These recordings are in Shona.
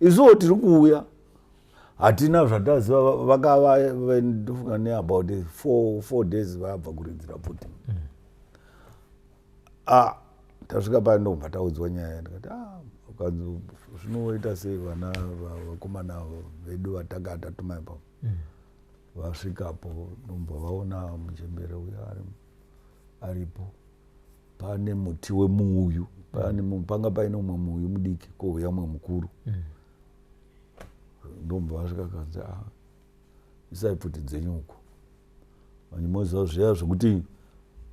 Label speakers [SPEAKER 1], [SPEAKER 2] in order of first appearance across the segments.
[SPEAKER 1] Isuwo tiri kuuya hatina zvataziva, vakava ndofunga neabout 4 days vabva kuridzira pfuti. Ah, tasvika paya ndobva taudzwa nyaya. Ndikati, ah, ukanzi zvinoita sei? Vana vakomana vedu vatanga tatuma ipapo vasvikapo, ndobva vaona muchembere uyo aripo pane muti wemuuyu. Pane panga paine umwe muuyu mudiki, kouya umwe mukuru. Ndobva vasvika, kanzi, ah, isai pfuti dzenyu uko. Manje moziva zviya zvekuti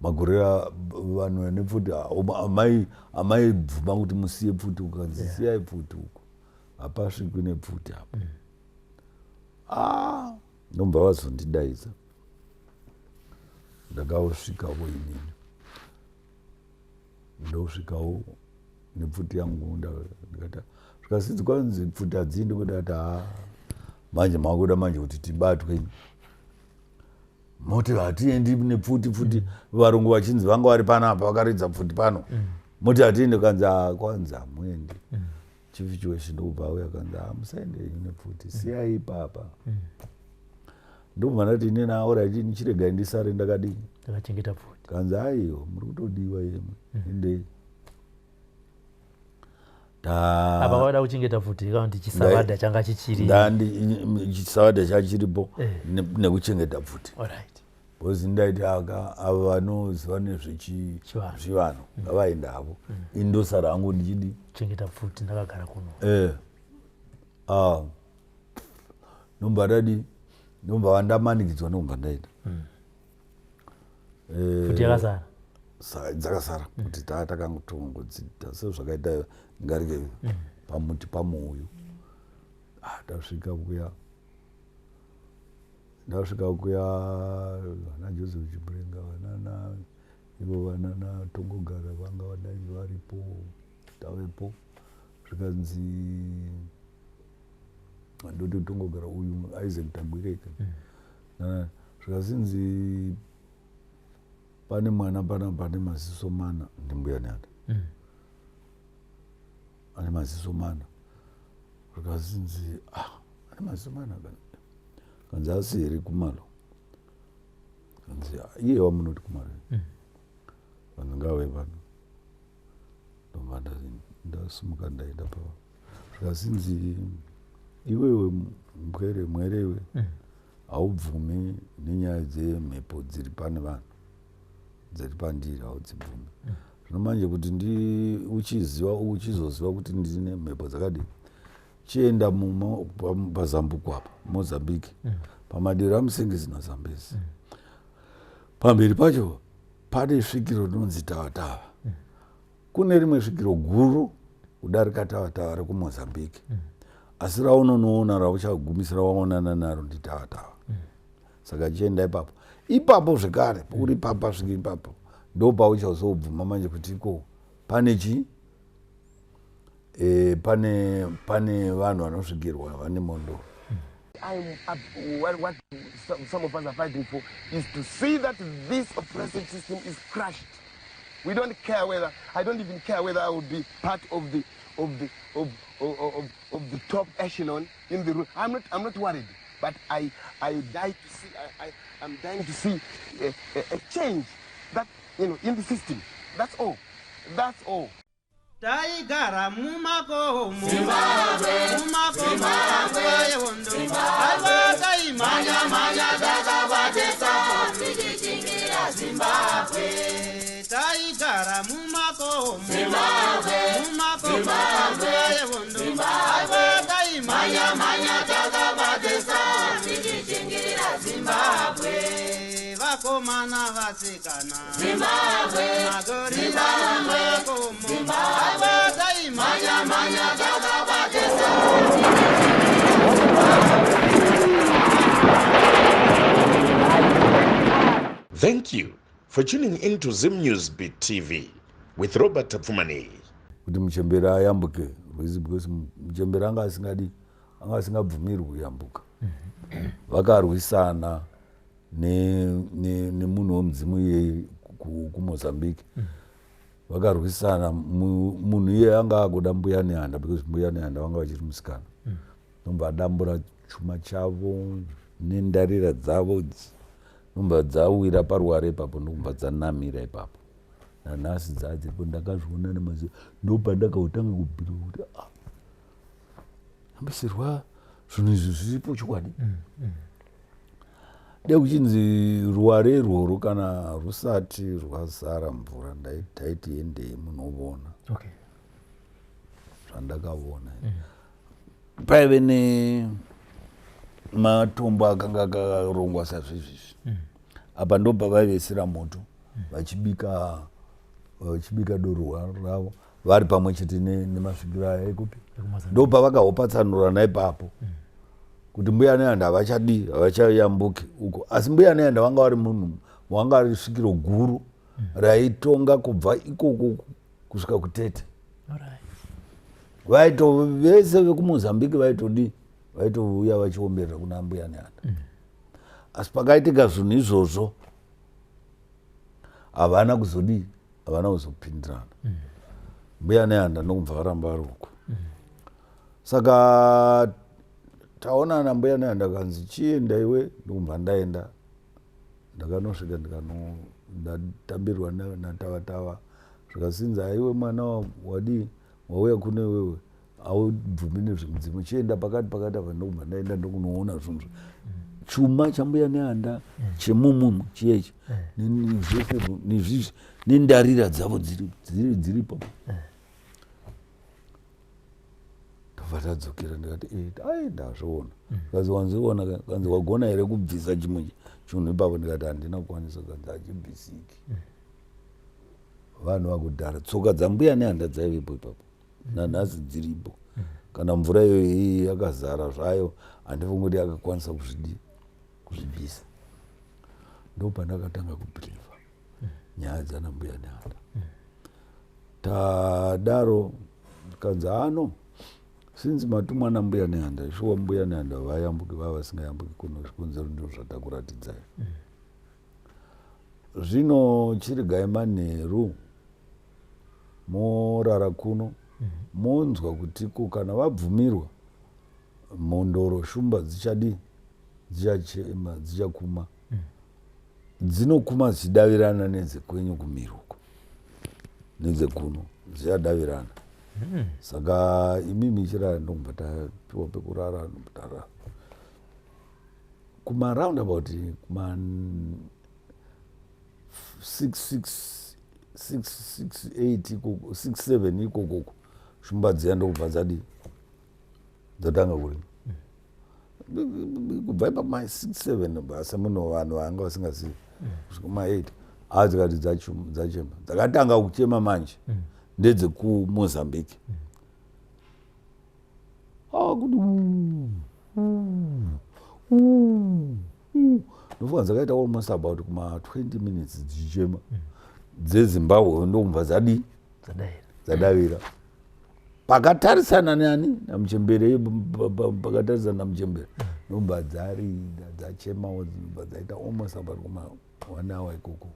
[SPEAKER 1] magorera vanhu vane pfuti, amai amaibvuma kuti musiye pfuti. Ukanzi siyai pfuti uko, hapasvikwi nepfuti apa. Ah, ndobva vazondidaidza. Ndakasvikawo inini, ndosvikawo nepfuti yangu. Ndikati, zvikasidzi kwanzi pfuti hadziendi. Kudati, ha, manje makuda manje kuti tibatwe, moti hatiendi nepfuti. Pfuti varungu vachinzi vanga vari panapa, vakaridza pfuti pano, moti hatiendi. Kanzi, "Ah, kwanzi hamuendi." Chief Chiweshe ndokubva auya, kanzi, "Ah, musaende nepfuti, siyai ipapa." Ndobva ndati inini, alright, nichiregai ndisare ndakadii?
[SPEAKER 2] Ndakachengeta pfuti.
[SPEAKER 1] Kanzi, aiyo, muri kutodiwa yemwe, endei.
[SPEAKER 2] Apa vada kuchengeta pfuti kana kuti chisavadha changa chichiri?
[SPEAKER 1] Chisavadha chachiripo. Nekuchengeta pfuti. Because ndaiti aka ava vanoziva
[SPEAKER 2] Chivanhu.
[SPEAKER 1] Nezvezvivanhu ngavaenda havo, indosara hangu ndichidi
[SPEAKER 2] Chengeta pfuti ndakagara kuno.
[SPEAKER 1] Ah, ndomba ndadi, ndomba vandamanikidzwa, ndomba ndaenda.
[SPEAKER 2] Pfuti yakasara.
[SPEAKER 1] Dzakasara kuti taa takangotongodzita sezvakaita ngarike pamuti pamuuyu. Ah, tasvika kuya, ndasvika kuya, vana Joseph Chimurenga, vanana ivo vanana Tongogara vanga vadai varipo, tavepo. Zvikanzi, ndoti Tongogara uyu Isaac Tagwirei. Zvikazinzi pane mwana pana pane maziso mana, ndimbuya Nehanda. Ane maziso mana. Zvikazinzi, ah, ane maziso mana. Kanzi, asi here Kumalo? Kanzi, "Ah, iye wamunoti Kumalo." Kanzi, ngave pano. Ndobva ndasimuka, ndaenda pa zvikazinzi, iwewe mpwere, mwerewe, haubvumi nenyaya dzemhepo dziri pane vanhu, dziri pandiri, haudzibvumi. Zvino manje kuti ndi uchiziva, uchizoziva kuti ndine mhepo dzakadii, chienda pazambuko apa, Mozambique, pamadiro aMusengezi naZambezi. Pamberi pacho pane svikiro rinonzi Tavatava. Kune rimwe svikiro guru kudarika Tavatava rekuMozambique, asi raunonoona, rauchagumisira waonana naro, ndiTavatava. Saka chienda ipapo. Ipapo zvekare uri papa, svika ipapo, ndo pauchazobvuma manje kuti iko pane chi e, pane vanhu vanosvikirwa vane mondo.
[SPEAKER 3] I'm up, what some of us are fighting for is to see that this oppressive system is crushed. We don't care whether, I don't even care whether I will be part of the top echelon in the room. I'm not worried, but I die to see, I'm dying to see a change that in the system. That's all. That's all.
[SPEAKER 4] Taigara mumakomo, mumakomo, nguva yehondo. Aiwa, taimhanya-mhanya takabatisa
[SPEAKER 5] tichichingira Zimbabwe.
[SPEAKER 4] Taigara mumakomo, mumakomo, nguva yehondo. Aiwa, taimhanya-mhanya takabatisa
[SPEAKER 5] tichichingira Zimbabwe.
[SPEAKER 4] Vakomana, vasikana,
[SPEAKER 5] Zimbabwe,
[SPEAKER 4] magorira mumakomo. Aiwa, taimhanya-mhanya
[SPEAKER 5] takabatisa.
[SPEAKER 6] Thank you for tuning in to Zim News Beat TV with Robert Tapfumani.
[SPEAKER 1] Kuti muchembere ayambuke rwizi, because muchembere anga asingadi, anga asingabvumirwi kuyambuka. Vakarwisana nemunhu wemudzimu iyeye kuMozambique. Vakarwisana, munhu iye anga akuda Mbuya Nehanda, because Mbuya Nehanda vanga vachiri musikana. Nobva adambura chuma chavo nendarira dzavo, nobva dzawira paruware ipapo, ndokubva dzanamira ipapo. Nanhasi dzadziripo, ndakazviona nemaziva. Ndopandakautanga kubhira kuti ah, ambisirwa zvinhu izvi zviripo chokwadi. Dai kuchinzi ruware irworwo kana rusati rwazara mvura, taiti endei munovona. Zvandakavona, paive nematombo akanga akarongwa sazvizvizvi. Apa ndopavaivesera moto, vachibika doro ravo vari pamwe chete nemasvikiro aya ekupi. Ndopavakahopatsanurana ipapo kuti Mbuya Nehanda havachadi, havachayambuki uko. Asi Mbuya Nehanda vanga vari munhu wanga ari svikiro guru raitonga kubva ikoko kusvika kuTete. Vaito vese vekuMozambique vaitodi vaitouya vachiomberera kuna Mbuya Nehanda. Asi pakaitika zvinhu izvozvo, havana kuzodii, havana kuzopindirana. Mbuya Nehanda ndokubva varamba vari uko. Saka taonana Mbuya Nehanda, kanzi chienda iwe, ndokubva ndaenda. Ndakanosvika, ndikano ndatambirwa natavatava, zvikasinzi, aiwe mwana wadii wauya kuno iwewe, aubvumi nezvemudzimu, chienda pakati pakati apa. Ndokubva ndaenda, ndokunoona zvinhu, chuma chaMbuya Nehanda chemumumu chiyechi, zvese nezvizvi nendarira dzavo dziripo. Ndobva tadzokera, ndikati, "Eh, ai ndazviona." Kanzi, "Wanziona?" Kanzi, "Wagona here kubvisa chimwe chinhu ipapo?" Ndikati, "Handina kukwanisa." Kanzi, "Hachibvisiki, vanhu vakudhara, tsoka dzaMbuya Nehanda dzaivepo ipapo, nanhasi dziripo. Kana mvura iyoyo iyi yakazara zvayo, handifungi kuti yakakwanisa kuzvidi kuzvibvisa." Ndopandakatanga kubhilivha nyaya dzana Mbuya Nehanda. Tadaro kanzi, ano sinzi matumwa naMbuya Nehanda, shuwa Mbuya Nehanda vayambuki, vava vasingayambuki kuno, zvikonzero ndizvo zvatakuratidzai. Zvino chirigai manheru morara kuno, monzwa kuti ko kana vabvumirwa, mhondoro shumba dzichadii, dzichachema, dzichakuma, dzinokuma dzichidavirana nedzekwenyu kumhiri uko nedzekuno dzichadavirana. Saka imimi chirara. Ndokubva tapiwa pekurara, ndobva tarara kuma roundabout kuma 6 6 6 6 8 ikoko, 6 7 ikokoko. Shumba dziya ndokubva dzadii, dzatanga kurima kubva ipa ma 6 7, asi muno vanhu vanga vasingazivi, kusvika ma 8. A, dzikati dzachema, dzakatanga kuchema manje ndedzekuMozambique. Ah, kuti uu, uu, uu, uu. Ndofunga dzakaita almost about kuma 20 minutes dzichichema. DzeZimbabwe ndokubva dzadii,
[SPEAKER 2] dzadaira.
[SPEAKER 1] Dzadavira pakatarisana nani, namuchembere, pakatarisana namuchembere, ndobva dzarida, dzachemawo, ndobva dzaita almost about kuma one hour ikoko.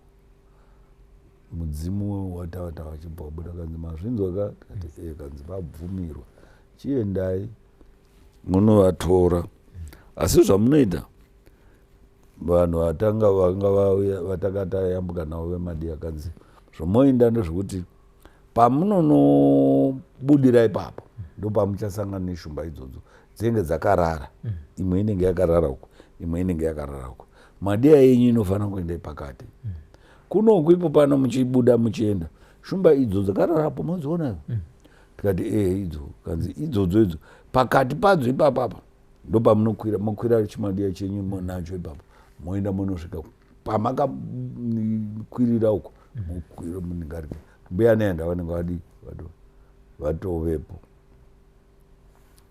[SPEAKER 1] Mudzimu watavata wachibva wabuda, kanzi, "Mazvinzwa ka?" Tikati, "E." Kanzi, "Vabvumirwa, chiendai munovatora. Asi zvamunoita, vanhu vatanga vanga vauya vatakatayambuka navo vemadi, kanzi zvomoenda ndezvekuti pamunonobudira ipapo ndopamuchasangana neshumba idzodzo dzinenge dzakarara. Imwe inenge yakarara uku, imwe inenge yakarara uku. Madiya yenyu inofanira kuenda pakati kunoku ipo pano. Muchibuda muchienda, shumba idzo dzakararapo modziona?" Tikati, "Ehe, idzo." Kanzi, "Idzodzo idzo, pakati padzo ipapapa ndopamunokwira, mokwira chimadiya chenyu nacho ipapo, moenda monosvika pamakakwirira uko, mokwira munhingarike. Mbuya Nehanda vanenge vadii, vatovepo."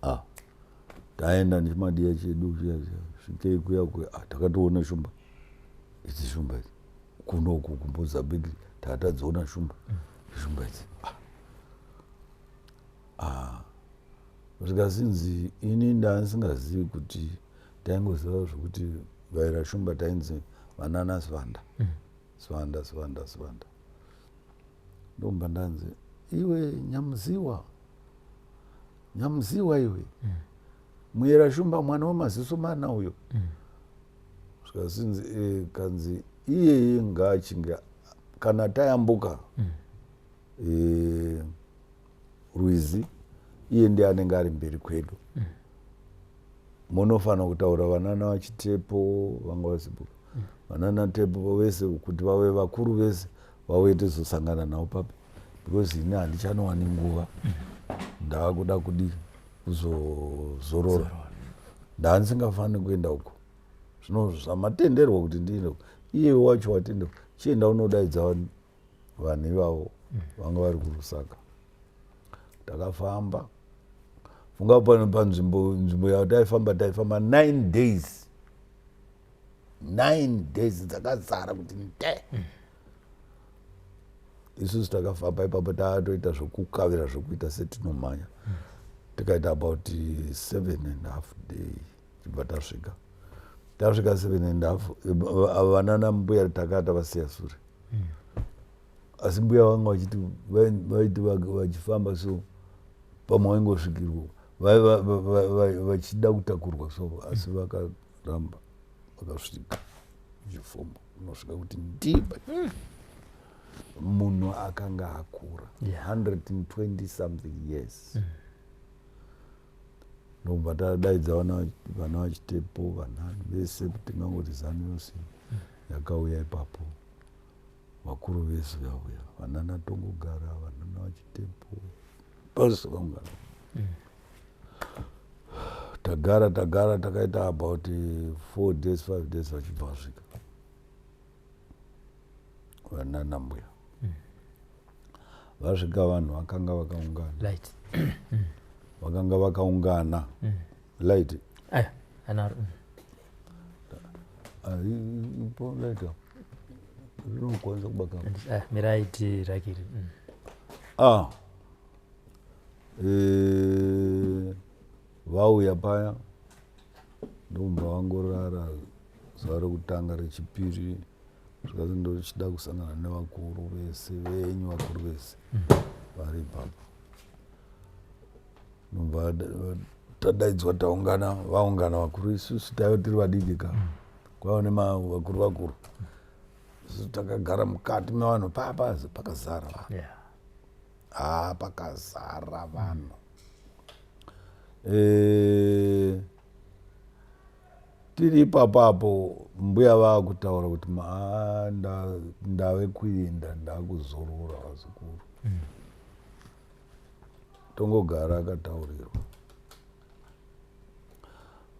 [SPEAKER 1] Ah, taenda nechimadiya chedu chiya chiya, svikei kuya kuya, ah, takatoona shumba idzi, shumba idzi kunoku kuMozambique tatadziona shumba, shumba idzi. Ah. Ah. Zvikazinzi ini ndandisingazivi kuti, taingoziva zvokuti vaira shumba tainzi vanana Sivanda, Sivanda, Sivanda, Sivanda. Ndomba ndanzi, iwe Nyamuziwa, Nyamuziwa iwe, Muyera Shumba mwana wemaziso mana uyo. Zvikazinzi kanzi iyeye ngaachinge kana tayambuka rwizi, iye ndiye anenge ari mberi kwedu. Munofanira kutaura vanana vaChitepo vanga vasipo, vanana Tepo vese, kuti vave vakuru vese vauye tizosangana navo papi, because ini handichanowani nguva, ndaakuda kudi kuzozorora, ndaandisingafaniri kuenda uko. Zvino zvamatenderwa kuti ndiende uko, iye wacho watenderwa, chienda unodaidza vanhu ivavo vanga vari kuRusaka. Takafamba, funga pano panzvimbo, nzvimbo yataifamba, taifamba 9 days, 9 days dzakazara kuti nde. Isusu takafamba ipapo taatoita zvokukavira, zvokuita setinomhanya, tikaita about 7.5 day tibva tasvika. Tasvika 7.5, vanana mbuya takata vasiya sure, asi mbuya vanga vachiti vaiti vachifamba so pamwe vaingosvikirwa, vachida kutakurwa so, asi vakaramba, vakasvika chifombo unosvika kuti ndiba munhu akanga akura, 120 something years. Ndobva tadaidza vana vaChitepo, vanani vese, tingangoti ZANU yose yakauya ipapo, vakuru vese vauya, vanana Tongogara, vanana vaChitepo, pose vaungana. Tagara, tagara, takaita about 4 days, 5 days, vachibva vasvika vanana mbuya. Vasvika, vanhu vakanga vakaungana.
[SPEAKER 2] Light.
[SPEAKER 1] Vakanga vakaungana, light.
[SPEAKER 2] Aya anaro.
[SPEAKER 1] Ipo light apo rinokwanisa kubaka.
[SPEAKER 2] Ah, mirai tirakiri.
[SPEAKER 1] Ah, vauya paya, ndobva vangorara zuva rekutanga, rechipiri, zvikati ndochida kusangana nevakuru vese venyu, vakuru vese vari ipapo. Ndobva tadaidzwa, taungana, vaungana vakuru. Isusu taiva tiri vadiki ka, kwaiva nemavakuru vakuru. Isusu takagara mukati mevanhu papa, pakazara vanhu. Ha, pakazara vanhu. Tiri ipapapo, mbuya vaakutaura kuti, "Ndave kuenda, ndakuzorora vazukuru." Tongogara akataurirwa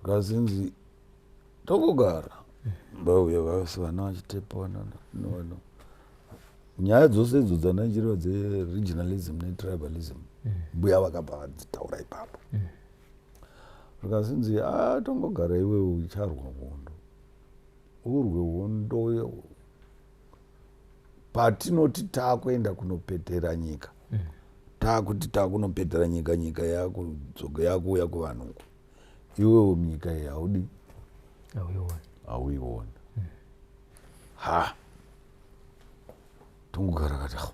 [SPEAKER 1] kazinzi, tongogara vauya vasi vana vaChitepo, vanano nyaya dzose idzo dzanachireva dzeregionalism netribalism, mbuya vakabva vadzitaura ipapo. Zvikazinzi, a tongogara iwewe ucharwa hondo, urwe hondo. Patinoti taakuenda kunopetera nyika, taakuti taakunopetera nyika, nyika yakudzoka, yakuuya kuvanhu uku, iwewe munyika iyi haudi.
[SPEAKER 2] Auioni.
[SPEAKER 1] Hauioni. Ha, tongogara kati, "Ah,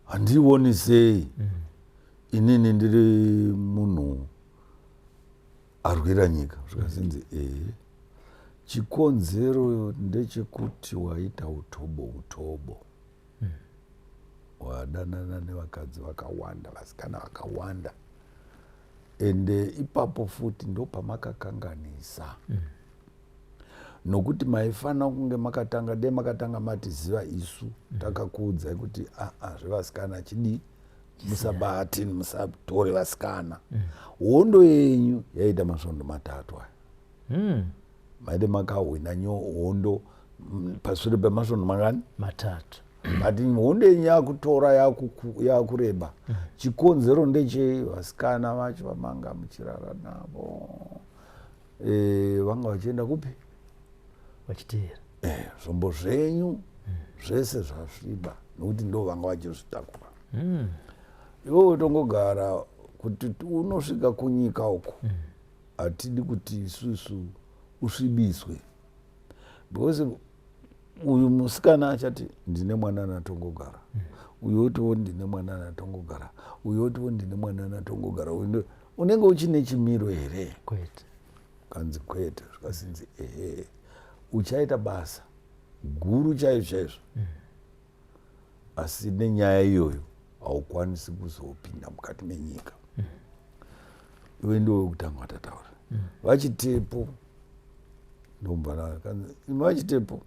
[SPEAKER 1] handioni sei inini ndiri munhu arwira nyika?" Zvikazinzi, ehe, chikonzero ndechekuti waita utobo, utobo, wadanana nevakadzi vakawanda, vasikana vakawanda, ende ipapo futi ndopamakakanganisa, nokuti maifanira kunge makatanga de makatanga matiziva isu. Takakuudzai kuti aa, zvevasikana chidii, musabati, musatore vasikana. Hondo yenyu yaita masvondo 3 aya. Maite makahwina hondo pashure pemasvondo mangani?
[SPEAKER 2] 3.
[SPEAKER 1] But hondo yenyu yakutora, yakureba. Chikonzero ndechei? Vasikana vacho vamanga muchirara navo, vanga vachienda kupi?
[SPEAKER 2] Vachiteera.
[SPEAKER 1] Zvombo zvenyu zvese zvasviba nokuti ndo vanga vachizvitakura. Iwewe tongogara kuti unosvika kunyika uko, hatidi kuti isusu usvibiswe, because uyu musikana achati ndine mwana natongogara. Uyo otiwo ndine mwana natongogara, uyo otiwo ndine mwana natongogara. Uyu unenge uchine chimiro here?
[SPEAKER 2] Kwete.
[SPEAKER 1] Kanzi kwete. Zvikasinzi ehe, uchaita basa guru chaizvo chaizvo, asi nenyaya iyoyo haukwanisi kuzopinda mukati menyika. Iwe ndiwe wekutanga watataura. Vachitepo ndomva vachitepo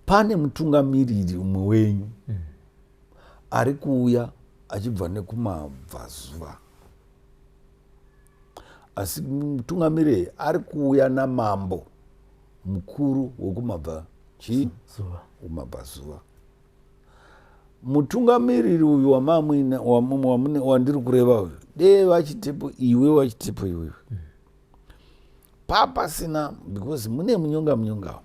[SPEAKER 1] pane mutungamiriri umwe wenyu ari kuuya achibva nekumabvazuva, asi mutungamiriri ari kuuya namambo mukuru wekumabva chii
[SPEAKER 2] zuva,
[SPEAKER 1] kumabvazuva. Mutungamiriri uyu wamamwina wandiri kureva uyu, dee vachitepo iwe, vachitepo iwewe, papasina, because mune munyonga munyonga.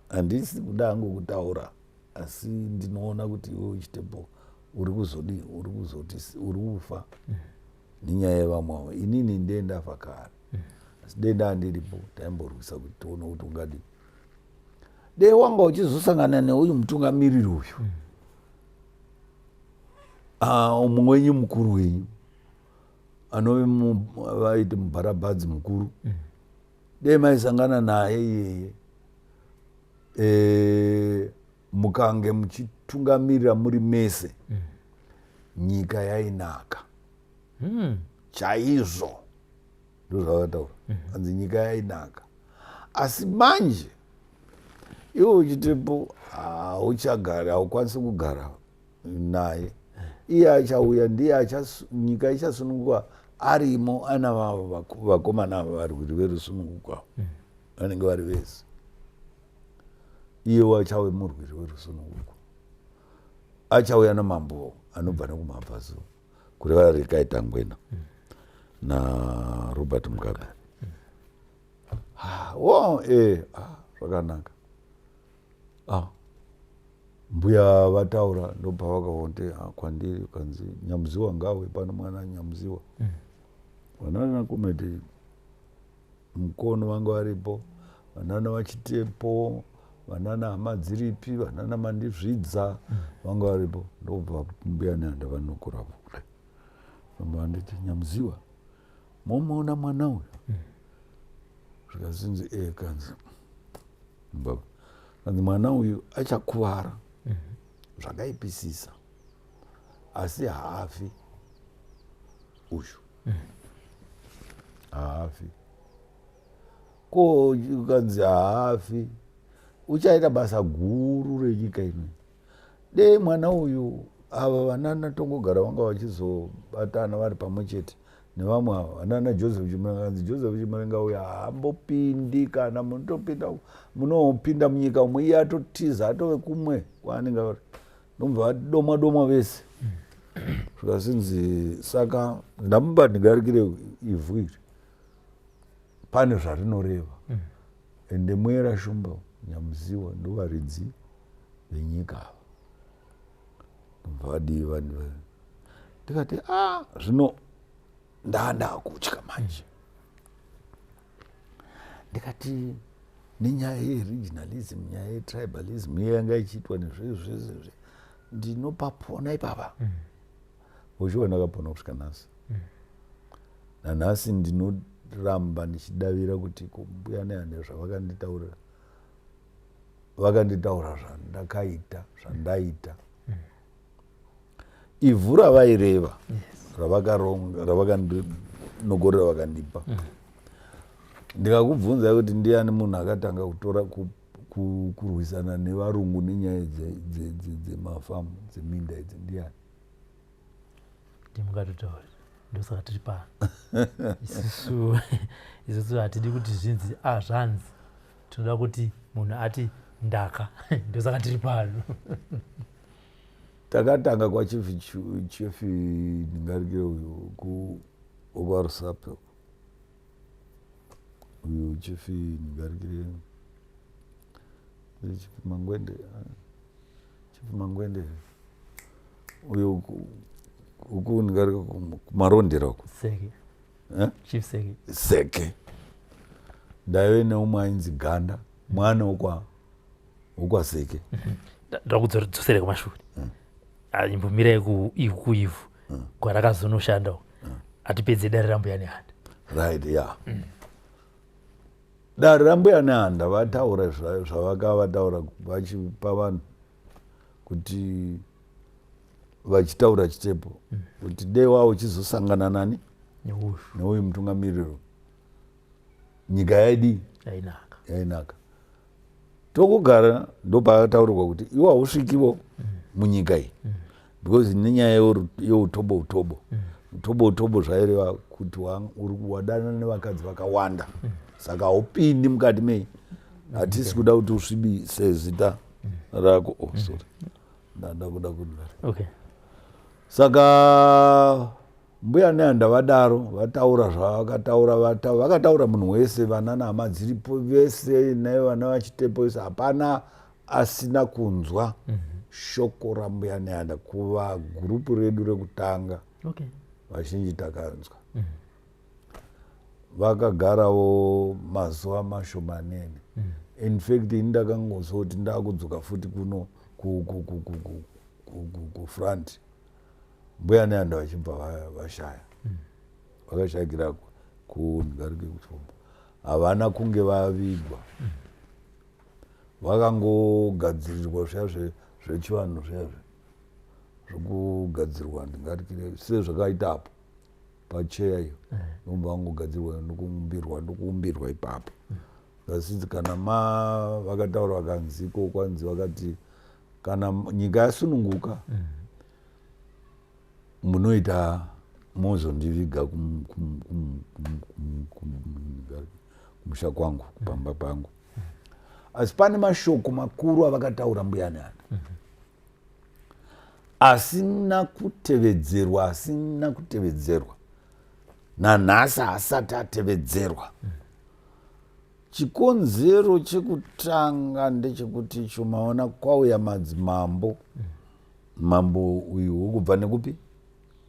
[SPEAKER 1] Handisi kuda hangu kutaura, asi ndinoona kuti iwe uchitepo uri kuzodi, uri kuzoti uri kufa nenyaya yevamwe avo. Inini ndee ndafa kare, asi dee ndandiripo taimborwisa kuti tione kuti ungadii. Dee wanga uchizosangana neuyu mutungamiriri uyu, umwe wenyu mukuru wenyu anove vaiti mubharabhadzi mukuru, dei maisangana naye iyeye, mukange muchitungamirira muri mese, nyika yainaka chaizvo. Ndozvavataura, anzi nyika yainaka, asi manje iwe uchitepo hauchagari, haukwanisi kugara naye. Iye achauya ndiye nyika ichasununguka arimo, ana vavo vakomana ava varwiri verusununguko ava vanenge vari vese. Iye achave murwiri werusununguko, achauya namambo anobva nekumabvazuva, kureva Rekai Tangwena naRobert Mugabe. Wo zvakanaka. Mbuya vataura, ndobva vakaonde kwandiri, kanzi Nyamuziwa ngawe pano, mwana Nyamuziwa. Vanana komedi Mukono vanga varipo, vanana vaChitepo, vanana hama dziripi, vanana Mandizvidza vanga varipo. Ndobva mbuya Nehanda vanokurapo kudai, vamba vanditi, "Nyamuziwa, momuona mwana uyu?" Zvikazinzi e, kanzi baba, kanzi mwana uyu achakuvara zvakaipisisa, asi haafi uyu, haafi. Ko ukanzi haafi, uchaita basa guru renyika ino. Dei mwana uyu ava vanana tongogara vanga vachizobatana vari pamwe chete nevamwe ava vanana Joseph Chimurenga. Kanzi Joseph Chimurenga uyu haambopindi, kana munotopinda munopinda munyika umwe, iye atotiza, atove kumwe kwaanenge ari. Ndomva vadomwa domwa vese, zvikasinzi saka ndamuba ndigarikire ivhu iri, pane zvarinoreva. Ende mwera Shumba Nyamuziwa ndovaridzi venyika ava. Ndobva vadii vanhu, ndikati a, zvino ndaandakutya manje. Ndikati nenyaya yeregionalism, nyaya yetribalism iye yanga ichiitwa nezvezvezvezve, ndinopapona ipapa. Uchiwa ndakapona kusvika nhasi. Nanhasi ndinoramba ndichidavira kuti mbuya Nehanda zvavakanditaurira, vakanditaura zvandakaita, zvandaita. Ivhu ravaireva ravakaronga, ravakandinogorera, vakandipa. Ndikakubvunzai kuti ndiani munhu akatanga kutora kurwisana nevarungu nenyaya dzemafamu, dzeminda idzi, ndiani?
[SPEAKER 2] Ndimungatotauri, ndosaka tiri pano isusu. Isusu hatidi kuti zvinzi a zvanzi, tinoda kuti munhu ati ndaka. Ndosaka tiri pano.
[SPEAKER 1] Takatanga kwachief, chief ndingarikire uyu wokwaRusape uyu, chief ndingarikire, Chief Mangwende, Chief Mangwende uyu uku ndingarika kuMarondera uku.
[SPEAKER 2] Seke.
[SPEAKER 1] Eh?
[SPEAKER 2] Chief Seke.
[SPEAKER 1] Seke. Ndaive neumwe ainzi Ganda, mwana wokwaSeke.
[SPEAKER 2] Ndoda kudzosera kumashure. Ah, imbomirai kuivhu kwarakazonoshanda uko. Hatipedze dare raMbuya Nehanda.
[SPEAKER 1] Right, ya, yeah. Dare raMbuya Nehanda vataura zvavakava vataura, vachipa vanhu kuti vachitaura Chitepo kuti dei wavo uchizosangana nani?
[SPEAKER 2] Neuyu.
[SPEAKER 1] Neuyu mutungamiriro, nyika yaidii?
[SPEAKER 2] Yainaka.
[SPEAKER 1] Yainaka. Tokugara ndopaakataurirwa kuti iwe hausvikivo munyika iyi because nenyaya yeutobo utobo utobo utobo, zvaireva kuti uri wadana nevakadzi vakawanda, saka haupindi mukati mei, hatisi kuda kuti usvibise zita rako. Oh, sorry, ndanda kuda kuti Saka Mbuya Nehanda vadaro, vataura zvavakataura, vakataura munhu wese, vana nehama dziripo vese, nevana vaChitepo vese, hapana asina kunzwa shoko raMbuya Nehanda. Kuva gurupu redu rekutanga, vazhinji takanzwa. Vakagarawo mazuva mashomanene. In fact, ini ndakangozoti ndakudzoka futi kuno kufront, Mbuya Nehanda vachibva vashaya. Vakashayikira kungarike kuchombo, havana kunge vavigwa. Vakangogadzirirwa zviya zvechivanhu, zviya zvokugadzirwa, ndingatikire sezvakaita apo pacheya iyo, nobva vangogadzirwa ndokuumbirwa, ndokuumbirwa ipapo. Asi kana ma vakataura vakanziko kwanzi vakati kana nyika yasununguka, munoita mozondiviga kumusha kwangu, pamba pangu. Asi pane mashoko makuru avakataura Mbuya Nehanda asina kutevedzerwa, asina kutevedzerwa nanhasi, asati atevedzerwa. Chikonzero chekutanga ndechekuti icho maona kwauya madzimambo, mambo uyu wokubva nekupi?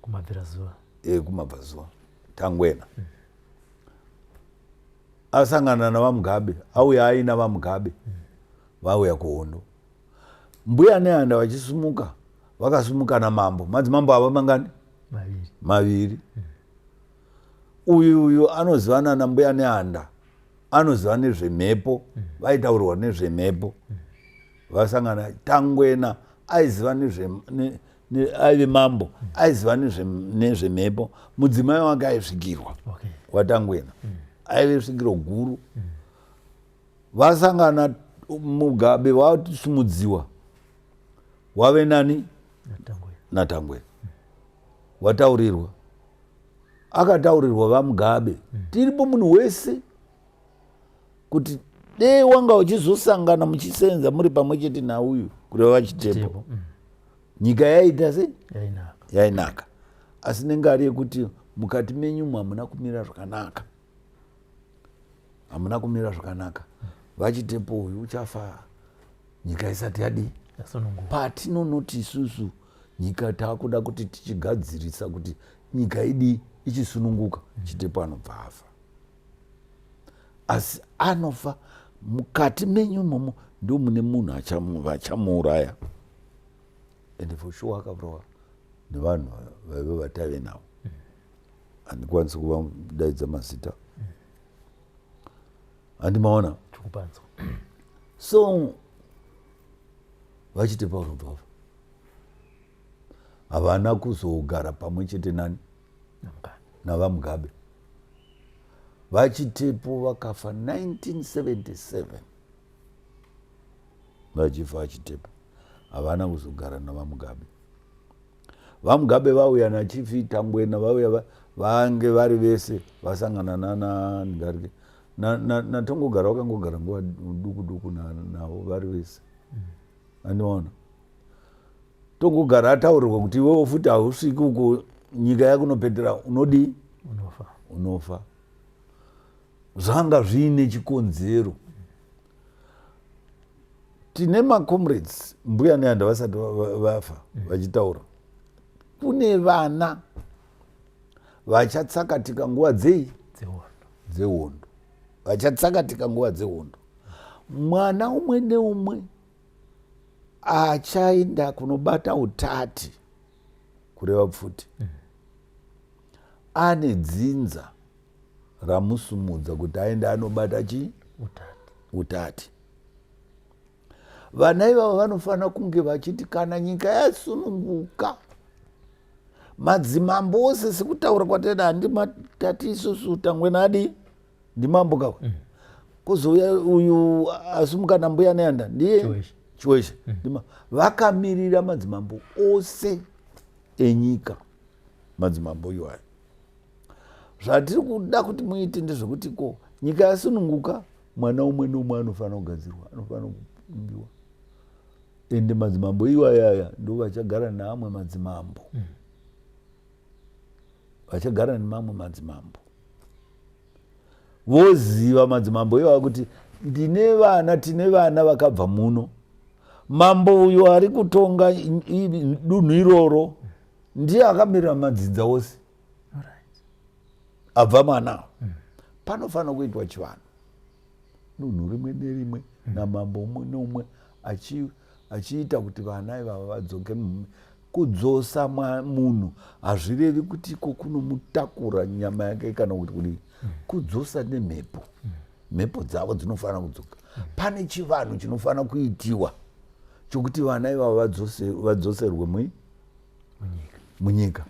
[SPEAKER 2] Kumabvirazuva.
[SPEAKER 1] E, kumabvazuva, Tangwena, asangana naVaMugabe, auya aina VaMugabe, vauya kuhondo. Mbuya Nehanda vachisumuka, vakasumuka namambo. Madzimambo ava mangani?
[SPEAKER 2] Maviri.
[SPEAKER 1] Maviri. Uyu anozivana naMbuya Nehanda, anoziva nezvemhepo, vaitaurirwa nezvemhepo. Vasangana, Tangwena aiziva nezve aive mambo, aiziva nezvemhepo. Mudzimai wake aisvikirwa, waTangwena, aive svikiro guru. Vasangana, Mugabe wasumudziwa, wave nani? NaTangwena. Wataurirwa, akataurirwa VaMugabe, tiripo munhu wese, kuti dei wanga uchizosangana muchisenza muri pamwe chete nauyu, kureva vaChitepo, nyika yaita sei?
[SPEAKER 2] Yainaka.
[SPEAKER 1] Yainaka. Asi nengari yekuti mukati menyumo hamuna kumira zvakanaka, hamuna kumira zvakanaka, vaChitepo uyu uchafa nyika isati yadii?
[SPEAKER 2] Yasununguka.
[SPEAKER 1] Patinonoti isusu nyika taakuda kuti tichigadzirisa kuti nyika idii, ichisununguka, Chitepo anobva afa. Asi anofa mukati menyu imomo ndo mune munhu vachamuuraya, and for sure akaurawa nevanhu vaive vataive navo. Handikwanisi kuvadaidza mazita, handimaona.
[SPEAKER 2] Tikupanzwa.
[SPEAKER 1] So vaChitepo vakabva vafa, havana kuzogara pamwe chete nani?
[SPEAKER 2] NaMugabe.
[SPEAKER 1] NavaMugabe. VaChitepo vakafa 1977. Vachifa vaChitepo, havana kuzogara navaMugabe. VaMugabe vauya naChief Tangwena, vauya vange vari vese, vasangana nana ndingarike naTongogara, vakangogara nguva duku duku navo vari vese. Andiona Tongogara ataurirwa kuti iwewo futi hausviki uko, nyika yakunopetera, unodii?
[SPEAKER 2] Unofa.
[SPEAKER 1] Unofa. Zvanga zviine chikonzero. Tine macomrades, Mbuya Nehanda vasati vafa, vachitaura kune vana vachatsakatika nguva dzei?
[SPEAKER 2] Dzehondo.
[SPEAKER 1] Dzehondo. Vachatsakatika nguva dzehondo, mwana umwe neumwe. Achaenda kunobata utati, kureva pfuti, ane dzinza ramusumudza kuti aende anobata chii?
[SPEAKER 2] Utati.
[SPEAKER 1] Utati. Vana ivavo vanofanira kunge vachiti kana nyika yasununguka, madzimambo ose, sekutaura kwataita, handimatati isusu Tangwena adi ndimambo kawe, Kuzouya uyu asumuka nambuya Nehanda ndiye
[SPEAKER 2] Chiweshe.
[SPEAKER 1] Chiweshe. Vakamirira madzimambo ose enyika. Madzimambo iwayo, zvatiri kuda kuti muite ndezvekuti ko nyika yasununguka, mwana umwe neumwe anofanira kugadzirwa, anofanira kuumbiwa. Ende madzimambo iwayaya ndo vachagara neamwe madzimambo, vachagara nemamwe madzimambo, voziva madzimambo iwaya kuti ndine vana, tine vana vakabva muno. Mambo uyu ari kutonga dunhu iroro ndiye akamirira madzinza ose abva mwana. Panofanira kuitwa chivanhu dunhu rimwe nerimwe, namambo umwe neumwe achiita kuti vana ivava vadzoke. Kudzosa munhu hazvirevi kuti iko kunomutakura nyama yake kana kuti kudii. Kudzosa nemhepo, mhepo dzavo dzinofanira kudzoka. Pane chivanhu chinofanira kuitiwa chokuti vana ivava vadzoserwe
[SPEAKER 2] munyika.
[SPEAKER 1] Munyika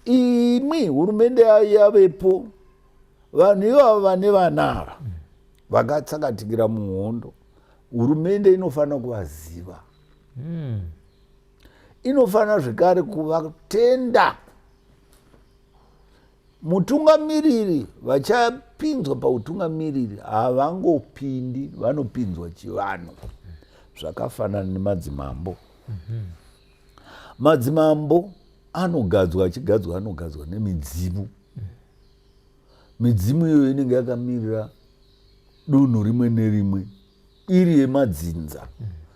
[SPEAKER 1] imwi hurumende yavepo, vanhu ivava vane vana ava vakatsakatikira muhondo, hurumende inofanira kuvaziva. Inofanira zvekare kuvatenda. Mutungamiriri vachapinzwa pautungamiriri havangopindi, vanopinzwa chivanhu zvakafanana nemadzimambo. Madzimambo anogadzwa, achigadzwa anogadzwa nemidzimu. Midzimu iyoyo inenge yakamirira dunhu rimwe nerimwe iri yemadzinza.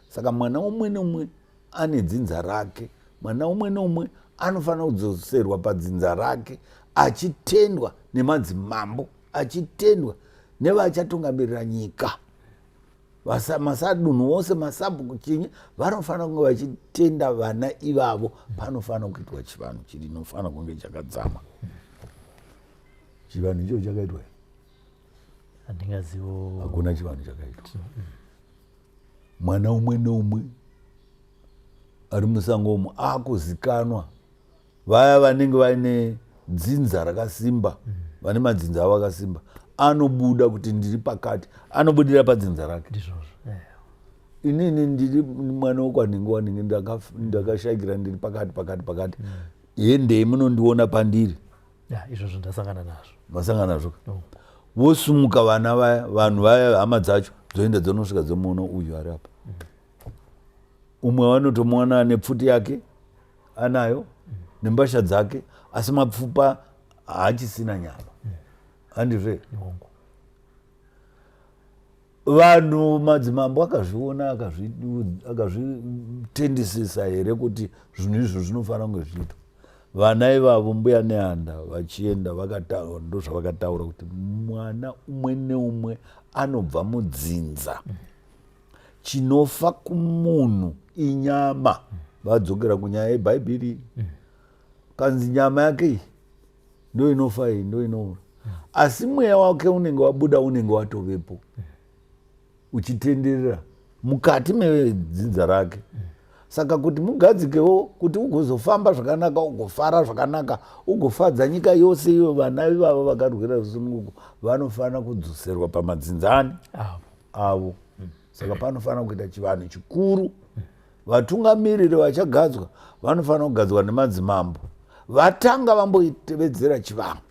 [SPEAKER 1] Saka mwana umwe neumwe ane dzinza rake. Mwana umwe neumwe anofanira kudzoserwa padzinza rake achitendwa nemadzimambo, achitendwa nevachatungamirira nyika. Masadunhu ose, masabhuku, chinyi, vanofanira kunge vachitenda vana ivavo. Panofanira kuitwa chivanhu chinofanira kunge chakadzama. Chivanhu icho chakaitwa here?
[SPEAKER 2] Handingazivo.
[SPEAKER 1] Hakuna chivanhu chakaitwa. Mwana umwe neumwe ari musango umu akuzikanwa. Vaya vanenge vaine dzinza rakasimba, vane madzinza avo akasimba, anobuda kuti ndiri pakati, anobudira padzinza rake.
[SPEAKER 2] Ndizvozvo.
[SPEAKER 1] Inini ndiri mwana wekwanhingi wanhingi, ndakashayikira ndiri pakati pakati pakati, hendei munondiona pandiri.
[SPEAKER 2] Ya, izvozvo ndasangana nazvo.
[SPEAKER 1] Masangana nazvo.
[SPEAKER 2] No.
[SPEAKER 1] Vosumuka vana vaya, vanhu vaya, hama dzacho dzoenda, dzonosvika, dzomuona uyu ari apa. Umwe vanotomuona ane pfuti yake anayo nembasha dzake, asi mapfupa haachisina nyama, handizve?
[SPEAKER 2] Hongu.
[SPEAKER 1] Vanhu, madzimambo akazviona, akazvitendisisa here kuti zvinhu izvo zvinofanira kunge zvichiitwa? Vana ivavo, mbuya Nehanda vachienda vakataura, ndo zvavakataura kuti mwana umwe neumwe anobva mudzinza, chinofa kumunhu inyama. Vadzokera kunyaya yebhaibheri, kanzi nyama yake iyi ndo inofa, iyi ndo inoura, asi mweya wake unenge wabuda, unenge watovepo uchitenderera mukati medzinza rake. Saka kuti mugadzikewo, kuti ugozofamba zvakanaka, ugofara zvakanaka, ugofadza nyika yose iyo, vana ivavo vakarwira rusununguko vanofanira kudzoserwa pamadzinza ani?
[SPEAKER 2] Avo.
[SPEAKER 1] Avo. Saka panofanira kuita chivanhu chikuru. Vatungamiriri vachagadzwa vanofanira kugadzwa nemadzimambo vatanga vamboitevedzera chivanhu.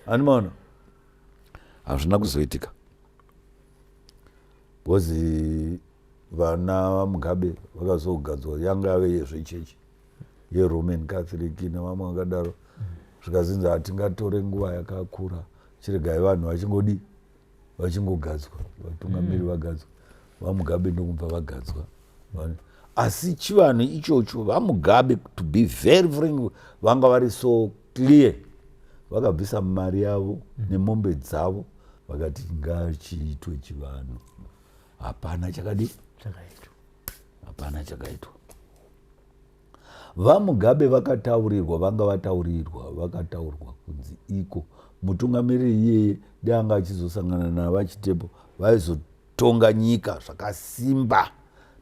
[SPEAKER 1] Animaona hazvina kuzoitika because vana vaMugabe vakazogadzwa yanga yave yezvechechi yeRoman Catholic nevamwe vakadaro. Zvikazinzi hatingatore nguva yakakura, chiregai vanhu vachingodi vachingogadzwa, vatungamiri vagadzwa. VaMugabe ndokubva vagadzwa. Asi chivanhu ichocho, vaMugabe, to be very frank, vanga vari so clear. Vakabvisa mari yavo nemombe dzavo, vakati ngachiitwe chivanhu. Hapana chakadi
[SPEAKER 2] chakaitwa.
[SPEAKER 1] Hapana chakaitwa. VaMugabe vakataurirwa, vanga vataurirwa, vakataurwa kunzi iko mutungamiriri iyeye dai anga achizosangana naVaChitepo vaizotonga nyika zvakasimba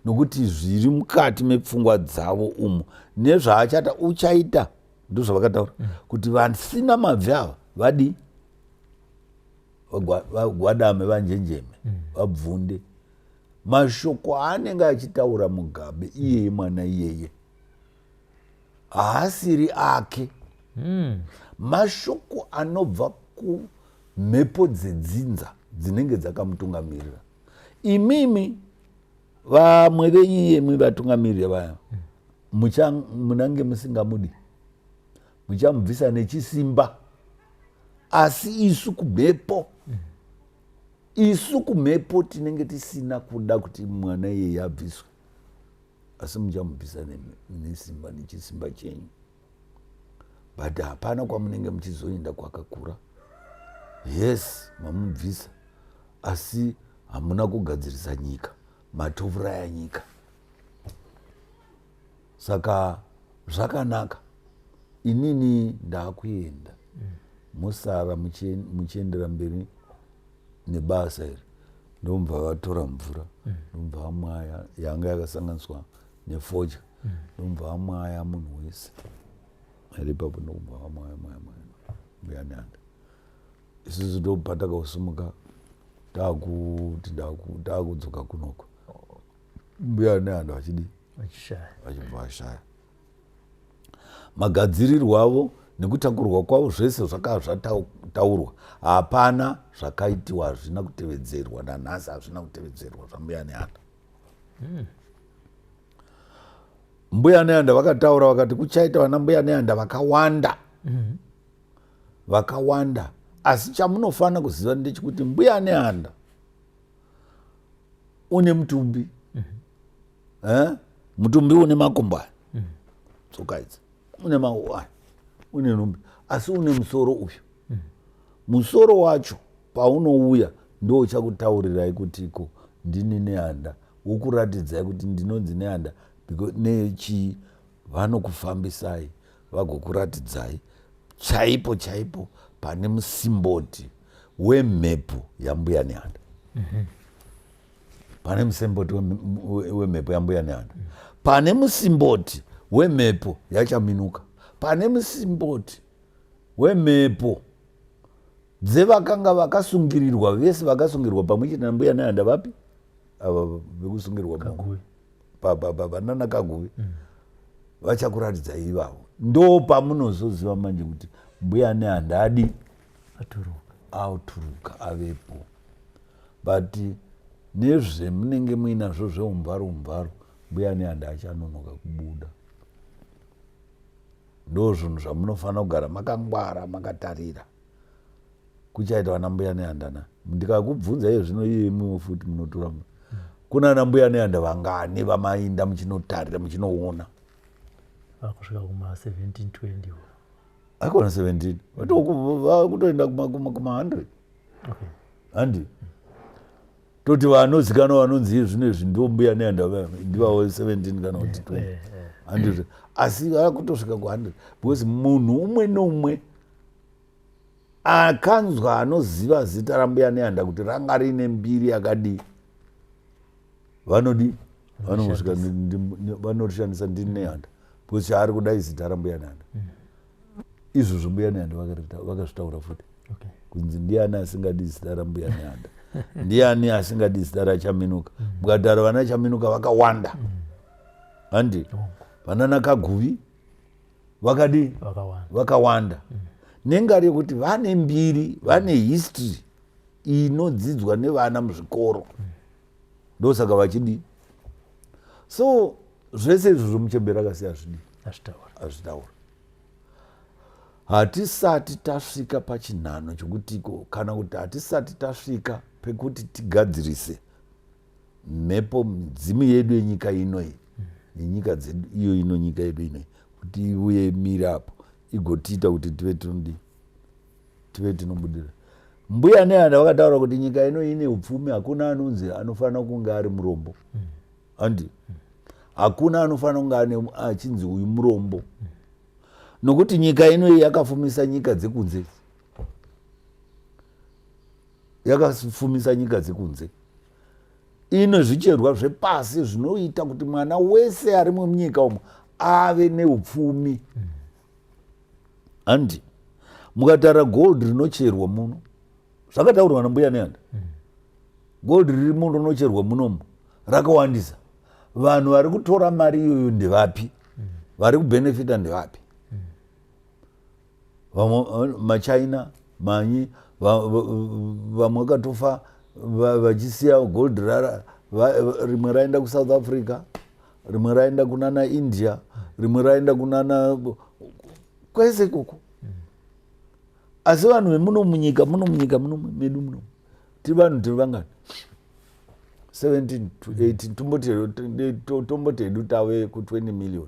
[SPEAKER 1] nokuti zviri mukati mepfungwa dzavo umu nezvaachata uchaita ndozvavakataura kuti vasina mabvi ava vadii vagwadame vanjenjeme vabvunde mashoko aanenge achitaura Mugabe iyeye mwana iyeye haasiri ake. Mashoko anobva kumhepo dzedzinza dzinenge dzakamutungamirira. Imimi vamwe venyu iyemi vatungamiriri vaya munange musingamudi, muchamubvisa nechisimba, asi isu kumhepo isu kumhepo tinenge tisina kuda kuti mwana iyeye abviswe, asi muchamubvisa nesimba nechisimba chenyu, but hapana kwamunenge muchizoenda kwakakura. Yes, mamubvisa, asi hamuna kugadzirisa nyika, matouraya nyika. Saka zvakanaka, inini ndaakuenda, musara muchiendera mberi nebasa iri. Ndomubva vatora mvura, ndomubva vamwaya yanga yakasanganiswa nefodya, ndomubva vamwaya munhu wese ari ipapo, ndokubva vamwaya mwaya mwaya Mbuya Nehanda. Isusu ndobva takausimuka taakuti taakudzoka kunoko, Mbuya Nehanda vachidii? Vachibva vashaya. Magadzirirwo avo nekutakurwa kwavo zvese zvakava zvataurwa, hapana zvakaitiwa, hazvina kutevedzerwa nanhasi, hazvina kutevedzerwa zvaMbuya Nehanda. Mbuya Nehanda vakataura vakati kuchaita vana Mbuya Nehanda vakawanda, vakawanda, asi chamunofanira kuziva ndechekuti Mbuya Nehanda une mutumbi, eh? Mutumbi une makumbo aya, tsoka idzi, une maoko aya, une nhumbi, asi une musoro uyu. Musoro wacho paunouya ndo uchakutaurirai kuti iko ndini Nehanda, wokuratidzai kuti ndinonzi Nehanda nechii. Vanokufambisai vagokuratidzai chaipo chaipo pane musimboti wemhepo yaMbuya Nehanda. Pane musimboti wemhepo yaMbuya Nehanda, pane musimboti wemhepo yaChaminuka, pane musimboti wemhepo dzevakanga vakasungirirwa vese, vakasungirwa pamwe chete naMbuya Nehanda. Vapi ava vekusungirwa? Vanana Kaguvi vachakuratidza ivavo. Ndo pamunozoziva manje kuti Mbuya Nehanda adi aturuka avepo. But nezvemunenge muinazvo zveumvaru umvaru, Mbuya Nehanda achanonoka kubuda. Ndo zvinhu zvamunofanira kugara makangwara makatarira. Kuchaita vana Mbuya Nehandana. Ndikakubvunza iye zvino iye imwewo futi munotora kuna ana Mbuya Nehanda vangani vamainda muchinotarira muchinoona?
[SPEAKER 2] Vakusvika kuma 1720.
[SPEAKER 1] Aikona 17, vakutoenda kuma 100. Handi toti vanozikanwa vanonzi zvino izvi ndivo Mbuya Nehanda ndivavo 17 kana kuti 20, handizvo? Asi vakutosvika ku100 because munhu umwe neumwe akanzwa anoziva zita raMbuya Nehanda kuti ranga riine mbiri yakadii, vanodi vanosvika vanorishandisa ndini Nehanda because chaari kuda izita raMbuya Nehanda. Izvozvo Mbuya Nehanda vakazvitaura futi kunzi ndiani asingadi zita raMbuya Nehanda? Ndiani asingadi zita raChaminuka? Mukataura vana Chaminuka vakawanda, handi? Vanana Kaguvi vakadi vakawanda, nengari yekuti vane mbiri, vane history inodzidzwa nevana muzvikoro, ndosaka vachidi. So zvese izvozvo muchemberi akasiya zvidi azvitaura. Hatisati tasvika pachinhano chokutiko kana kuti hatisati tasvika pekuti tigadzirise mhepo midzimu yedu yenyika inoyi nenyika dzedu iyo ino nyika yedu inoyi kuti iuye imire apo igotiita kuti tive tinodii, tive tinobudira. Mbuya Nehanda vakataura kuti nyika ino ine upfumi, hakuna anonzi anofanira kunge ari murombo, handi? Hakuna anofanira kunge ane achinzi uyu murombo, nokuti nyika ino yakafumisa nyika dzekunze, yakafumisa nyika dzekunze. Ine zvicherwa zvepasi zvinoita kuti mwana wese ari munyika umo ave neupfumi. Handi mukatara gold rinocherwa muno, zvakataurwa nambuya Nehanda, gold riri muno rinocherwa munomu rakawandisa. Vanhu vari kutora mari iyoyo ndevapi? Vari kubhenefita ndevapi? Vamwe maChina manyi, vamwe vakatofa vachisiya gold rara. Rimwe raenda kuSouth Africa, rimwe raenda kunana India, rimwe raenda kunana kwese ikoko. Asi vanhu vemuno munyika, muno munyika muno medu muno, tiri vanhu, tiri vangani? 17 to 18, tomboti hedu tave ku20 million.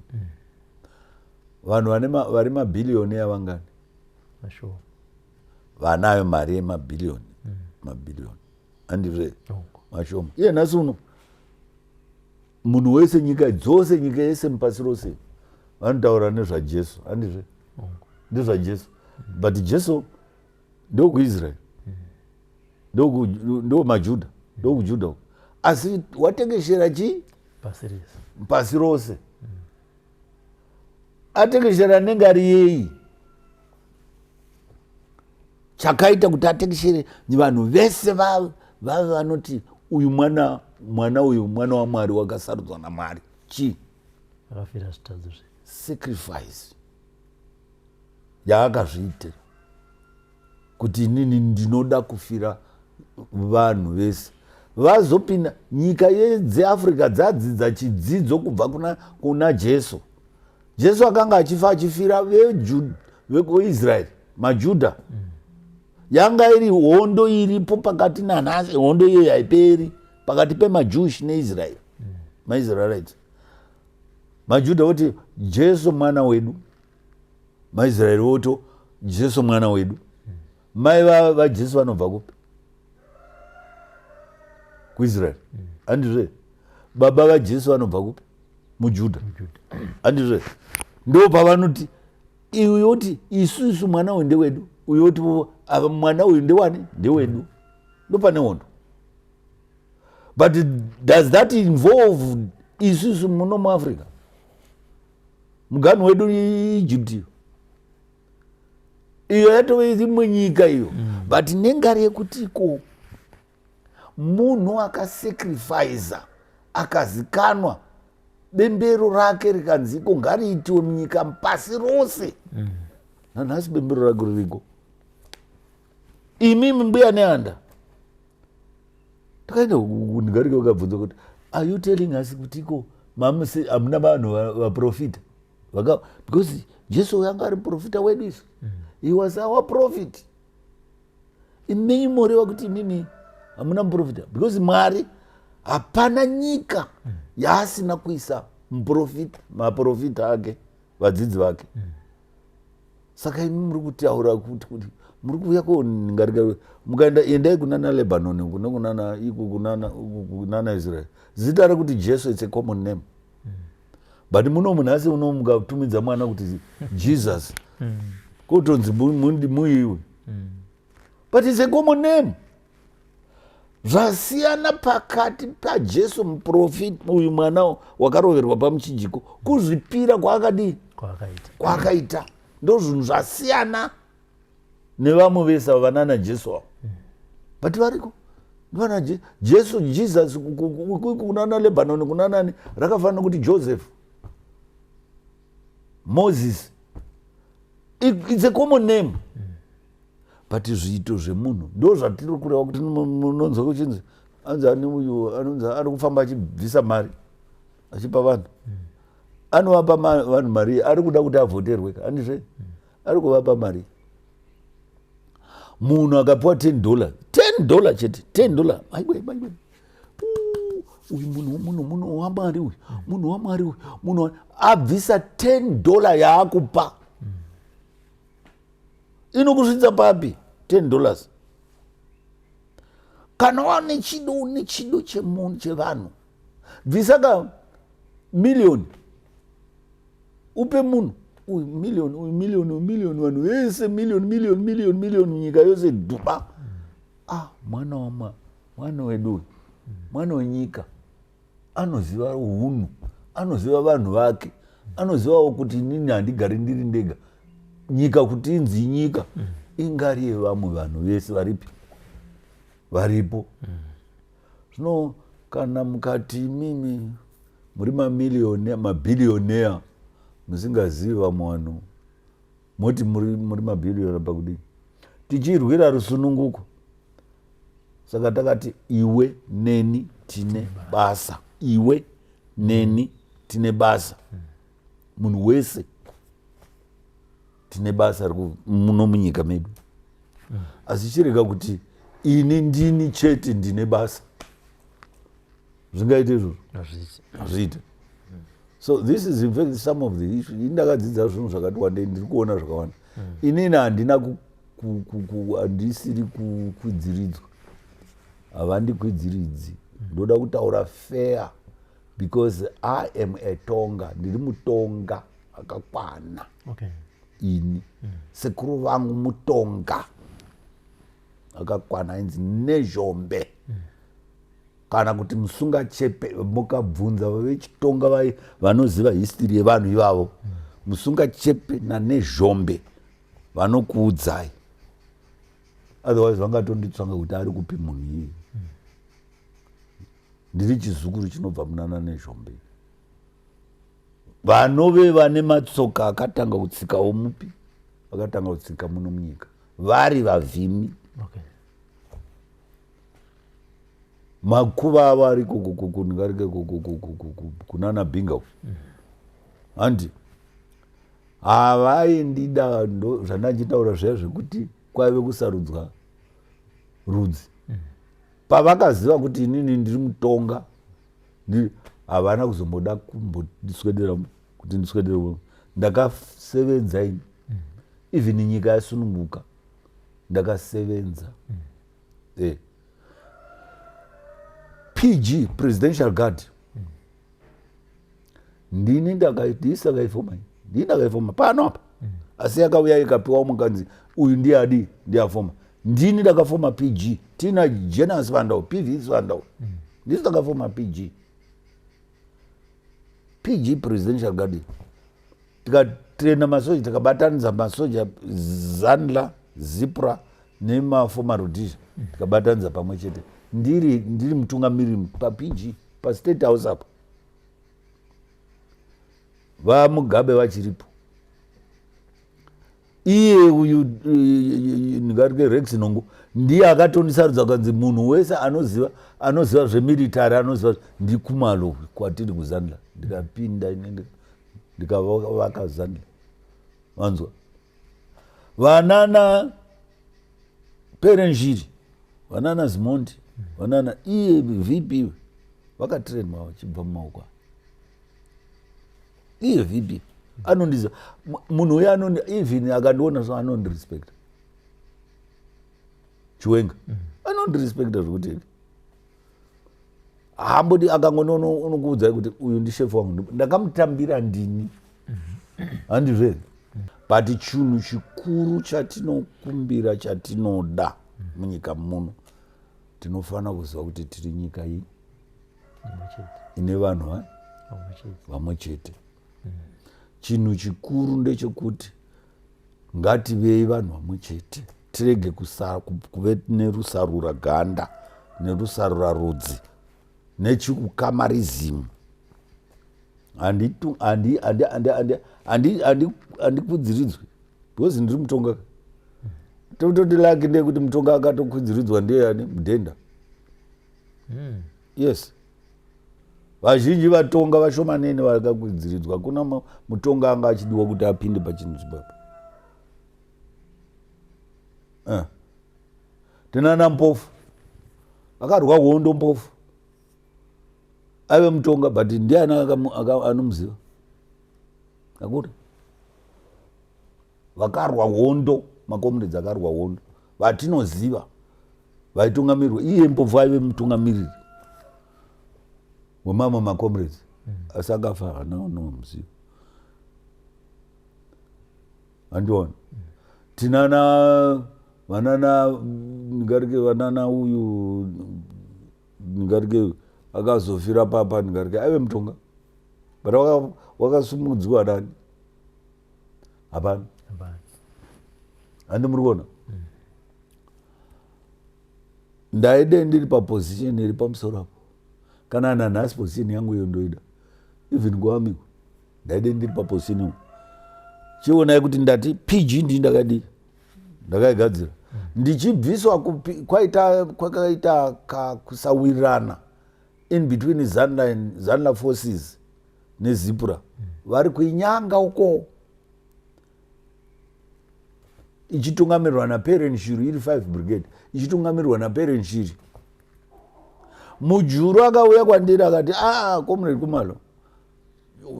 [SPEAKER 1] Vanhu vari mabhiliyoni yavangani? Vanayo mari yemabhiliyoni, mabhiliyoni, handizve? Mashoma. Iye nhasi uno munhu wese, nyika dzose, nyika yese mupasi rose vanotaura nezvaJesu, handizve? NdezvaJesu, but Jesu ndokuIsrael, ndo maJudha, ndokuJudha, asi watekeshera chii? Pasi rose. Atekeshera nengari yei? Chakaita kuti atekeshere, vanhu vese vave vanoti uyu mwana, mwana uyu mwana waMwari, wakasarudzwa naMwari, chii?
[SPEAKER 2] Akafira zvitadzo zve
[SPEAKER 1] Sacrifice yaakazviitira kuti inini ndinoda kufira vanhu vese vazopinda nyika dzeAfrica dzadzidza chidzidzo kubva kuna Jesu. Jesu akanga achifa, achifira vekuIsraeri, maJudha. Yanga iri hondo iripo pakati nanhasi, hondo iyoyo haiperi, pakati pemaJewish neIsrael, maIsraelites. MaJudha voti Jesu mwana wedu, maIsraeri voto Jesu mwana wedu. Mai vaJesu vanobva kupi? KuIsraeri, handizve? Baba vaJesu vanobva kupi? MuJudha, handizve? Ndo pavanoti uyu oti isusu mwana uyu ndewedu, uyu oti ava mwana uyu ndewani? Ndewedu. Ndo pane hondo. But does that involve isusu muno muAfrica? Muganhu wedu Egypt iyo, iyo yatove imwe nyika iyo. But nengari yekuti ko munhu akasacrifica, akazikanwa, bembero rake rikanzi iko ngariitiwe munyika pasi rose. Nanhasi bembero rake ririko. Imimi mbuya Nehanda, takaenda kungarike, vakabvunza kuti, "Are you telling us kuti iko hamuna vanhu vaprofita?" Because Jesu yanga ari muprofita wedu isu. He was our prophet. Imenyu moreva kuti imimi hamuna muprofita? Because Mwari hapana nyika yaasina kuisa muprofita, maprofita ake, vadzidzi vake. Saka imi muri kutaura kuti muri kuuya kongarika, mukaenda, endai kunana Lebanon, kune kunana iku, kunana kunana Israel, zita rekuti Jesu, it's a common name. But muno munhasi uno mukatumidza mwana kuti Jesus, kotonzi muiwe. But it's a common name. Zvasiyana pakati paJesu muprofita uyu, mwana wakaroverwa pamuchinjiko, kuzvipira kwaakadii?
[SPEAKER 2] Kwaakaita.
[SPEAKER 1] Kwaakaita, ndo zvinhu zvasiyana nevamwe vese ava vanana Jesu avo. But variko ndivana Jesu, Jesus kunana Lebanon, kunanani, rakafanana kuti Joseph, Moses. It's a common name, but zviito zvemunhu ndo zvatiri kureva kuti munonzwa kuchinzi anzi ani uyu anonzi ari kufamba achibvisa mari achipa vanhu. Anovapa vanhu mari, ari kuda kuti avhoterwe, handizve? Ari kuvapa mari. Munhu akapiwa $10, $10 chete, $10, maiwe, maiwe, uyu munhu, munhu waMwari uyu, munhu waMwari uyu, munhu abvisa $10 yaakupa inokusvitsa papi $10? Kana wane chido, une chido chemunhu, chevanhu, bvisa ka. Million upe munhu uyu million, uyu million, uyu million, vanhu vese million, million, million, million, nyika yose dhuba. Ah, mwana wama mwana wedu uyu, mwana wenyika, anoziva hunhu, anoziva vanhu vake, anozivawo kuti inini handigari ndiri ndega. Nyika kuti inzi nyika, ingari yevamwe vanhu vese varipi varipo. Zvino kana mukati imimi muri mamillionaire, mabillionaire, musingazivi vamwe vanhu, moti muri mabillionaire pakudii? Tichirwira rusununguko, saka takati iwe neni tine basa, iwe neni tine basa, munhu wese tine basa muno munyika medu. Asi chirega kuti ini ndini chete ndine basa, zvingaite izvozvo? Hazviite. So this is in fact some of the issue. Ini ndakadzidza zvinhu zvakati wandei, ndiri kuona zvakawanda. Inini handina, handisiri kukwidziridzwa, havandikwidziridzi. Ndoda kutaura fair because I am a Tonga, ndiri mutonga akakwana. Ini sekuru vangu mutonga akakwana, ainzi Nezhombe kana kuti Musungachepe. Mukabvunza vechitonga vai vanoziva history yevanhu ivavo, Musungachepe naNezhombe vanokuudzai. Otherwise vangatonditsvanga kuti ari kupi munhu iyeye. Ndiri chizukuru chinobva munana Nezhombe, vanove vane matsoka akatanga kutsikawo mupi, vakatanga kutsika muno munyika vari vavhimi. Makuva avo ari ndingarike kunana Binga, handi havaindida. Ndo zvandachitaura zviya zvekuti kwaive kusarudzwa rudzi. Pavakaziva kuti inini ndiri mutonga, havana kuzomboda kumbondiswedera kuti ndiswedere. Ndakasevenza ini, even nyika yasununguka ndakasevenza. PG, Presidential Guard, ndini ndakaifoma, ndini ndakaifoma pano apa. Asi yakauya ikapiwa mukanzi uyu ndiye adi ndiye afoma. Ndini ndakafoma PG tina General Sibanda, PV Sibanda, ndisu takafoma PG. PG, Presidential Guard, tikatrena masoja, tikabatanidza masoja ZANLA, ZIPRA nemaformer Rhodesia, tikabatanidza pamwe chete. Ndiri mutungamiriri paPG, paState House apo vaMugabe vachiripo. Iye uyu ndingatike Rex Nhongo ndiye akatondisarudza, kanzi munhu wese anoziva zvemilitary, anoziva ndiKumalo kwatiri kuZANLA. Ndikapinda ini, ndikavaka ZANLA. Vanzwa vanana Perenjiri, vanana Zimondi, vanana iye VP vakatrainwa vachibva mumaoko. Iye VP anondiziva munhu uyo, anondi even akandiona so anondirespecta. Chiwenga anondirespecta zvekuti haambodi akangonoona unokuudzai kuti uyu ndishefu wangu, ndakamutambira ndini, handizvo here? But chinhu chikuru chatinokumbira, chatinoda munyika muno, tinofanira kuziva kuti tiri nyika iyi ine vanhu vamwe chete. Chinhu chikuru ndechekuti ngativei vanhu vamwe chete, tirege kuve nerusarura ganda, nerusarura rudzi, nechikukamarism. Handikudziridzwi because ndiri mutonga. Tototi laki ndeyekuti mutonga akatokwidziridzwa ndeyani? Mudhenda. Yes, vazhinji vatonga vashomanene vakakwidziridzwa. Kuna mutonga anga achidiwa kuti apinde pachinzvimbo apa. Tinana Mpofu akarwa hondo. Mpofu aive mutonga, but ndiani anomuziva? Akuti vakarwa hondo, macomrades akarwa hondo vatinoziva vaitungamirirwa, iye Mpofu aive mutungamiriri wemamwe macomrades. Asi akafa hana unomuziva. Handiona. Tinana vanana ndingarike vanana uyu ndingarike akazofira papa ndingarike aive mutonga. But wakasumudzwa nani? Hapana. Handi muri kuona? Ndaide ndiri paposition iri pamusoro apo. Kana nanhasi position yangu iyo ndoida. Even kuamiko. Ndaide ndiri paposition yangu. Chionai kuti ndati PG ndii ndakadii. Ndakaigadzira. Ndichibviswa kwaita kwakaita kakusawirirana in between Zanla and Zanla forces neZipra. Vari kuinyanga uko. Ichitungamirirwa naPeren Shiri iri 5 Brigade. Ichitungamirirwa naPeren Shiri. Mujuru akauya kwandiri akati, ah, Comrade Kumalo,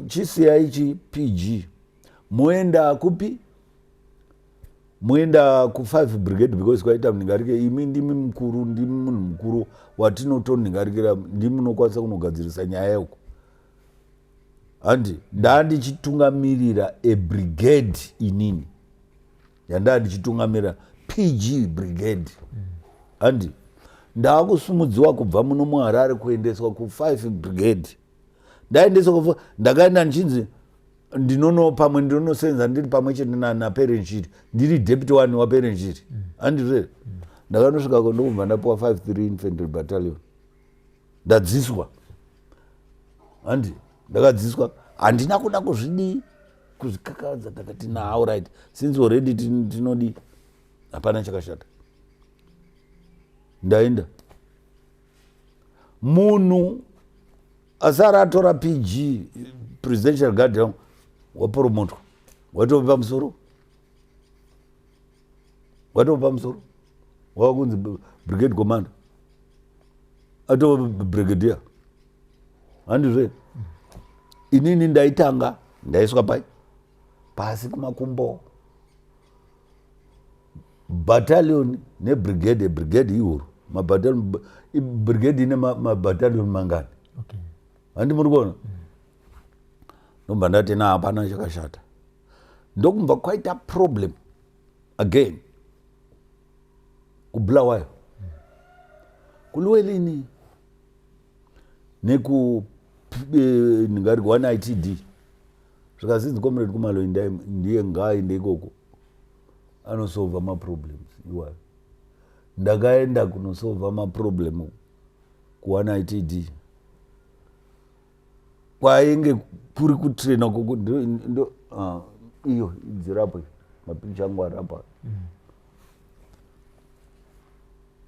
[SPEAKER 1] chisiya ichi PG. Moenda kupi? Moenda ku 5 Brigade because kwaita ndingarike imi ndimi mukuru, ndimi munhu mukuru watinotonhingarikira, ndimi munokwanisa kunogadzirisa nyaya uko. Handi, ndandichitungamirira a brigade inini. Yandandichitungamirira PG Brigade. Handi, ndakusumudziwa kubva muno muHarare kuendeswa ku 5 Brigade. Ndaendeswa ku, ndakaenda ndichinzi ndinono pamwe ndinonosenza ndiri pamwe chete naPeren Shiri. Ndiri deputy one waPeren Shiri. Handizve? Ndakanosvika ko ndokubva ndapuwa 5-3 Infantry Battalion. Ndadziswa. Handi, ndakadziswa. Handina kuda kuzvidii, kuzvikakadza. Ndakati na all right, since already tinodi, hapana chakashata. Ndaenda. Munhu asara atora PG, Presidential Guard yangu, wapromotwa. Watova pamusoro. Watova pamusoro. Wakunzi brigade commander. Atova brigadier. Handizve? Inini ndaitanga, ndaiswa pai? Pasi kumakumbo. Battalion nebrigade, brigade ihuru. Mabattalion, brigade ine mabattalion mangani? Handi muri kuona? Ndobva ndati na hapana chakashata. Ndokubva kwaita problem again. KuBulawayo. KuLuwelini. Neku ndingati 1 ITD. Zvikazinzi Comrade Kumalo ndiye ngaaende ikoko. Anosolva maproblems iwayo. Ndakaenda kunosolva maproblem ku 1 ITD. Kwainge kuri kutraina koko ndo, iyo idzirapo mapicha angu ari apa.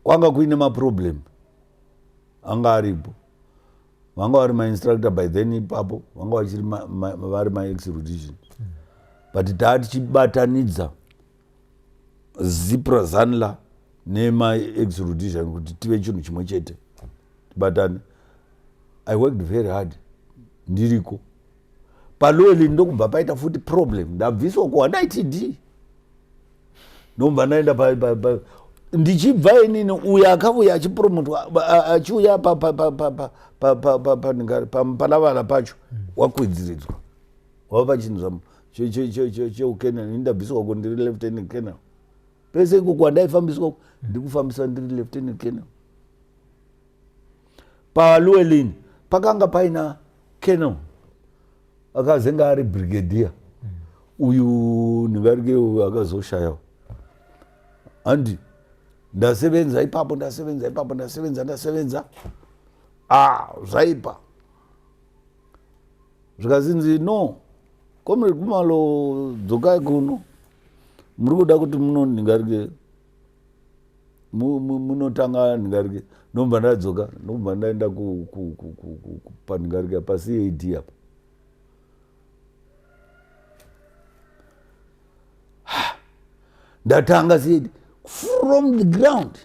[SPEAKER 1] Kwanga kuine maproblem anga aripo. Vanga vari mainstructor by then ipapo, vanga vachiri vari ma-ex-Rhodesian. But taa tichibatanidza Zipra Zanla nema-ex-Rhodesian kuti tive chinhu chimwe chete. Tibatane. I worked very hard. Ndiriko. PaLuwelini ndokubva paita futi problem. Ndabviswa ku 1 ITD. Ndobva ndaenda pa ndichibva inini uya akauya achipromotwa achiuya palavala pacho wakwidziridzwa. Wava pachinhu cheukenel. Ini ndabviswa ko ndiri lieutenant colonel. Pese iko kwandaifambiswa ndikufambiswa ndiri lieutenant colonel. PaLuwelini pakanga paina colonel akazenga ari brigadier. Uyu ndingarike uyu akazoshayawo. Handi ndasevenza ipapo, ndasevenza ipapo, ndasevenza, ndasevenza. Zvaipa. Zvikazinzi no, Comrade Kumalo dzokai kuno. Muri kuda kuti muno ndingarike munotanga ndingarike. Ndobva ndadzoka, ndobva ndaenda pandingarike pa CAD apa. Ndatanga CAD from the ground.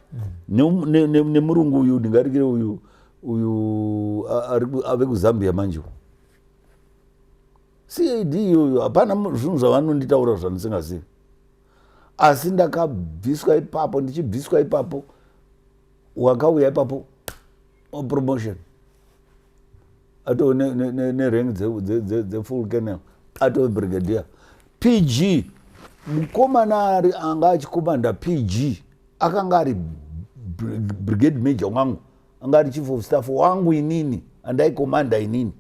[SPEAKER 1] Nemurungu uyu ndingarikire uyu, uyu ave kuZambia manje. CAD iyoyo hapana zvinhu zvavanonditaura zvandisingazivi. Asi ndakabviswa ipapo, ndichibviswa ipapo, wakauya ipapo promotion. Atove nerank dzefull colonel, atove brigadier. PG, mukomana ari anga achikomanda PG akanga ari brigade major wangu, anga ari chief of staff wangu inini, andaikomanda inini,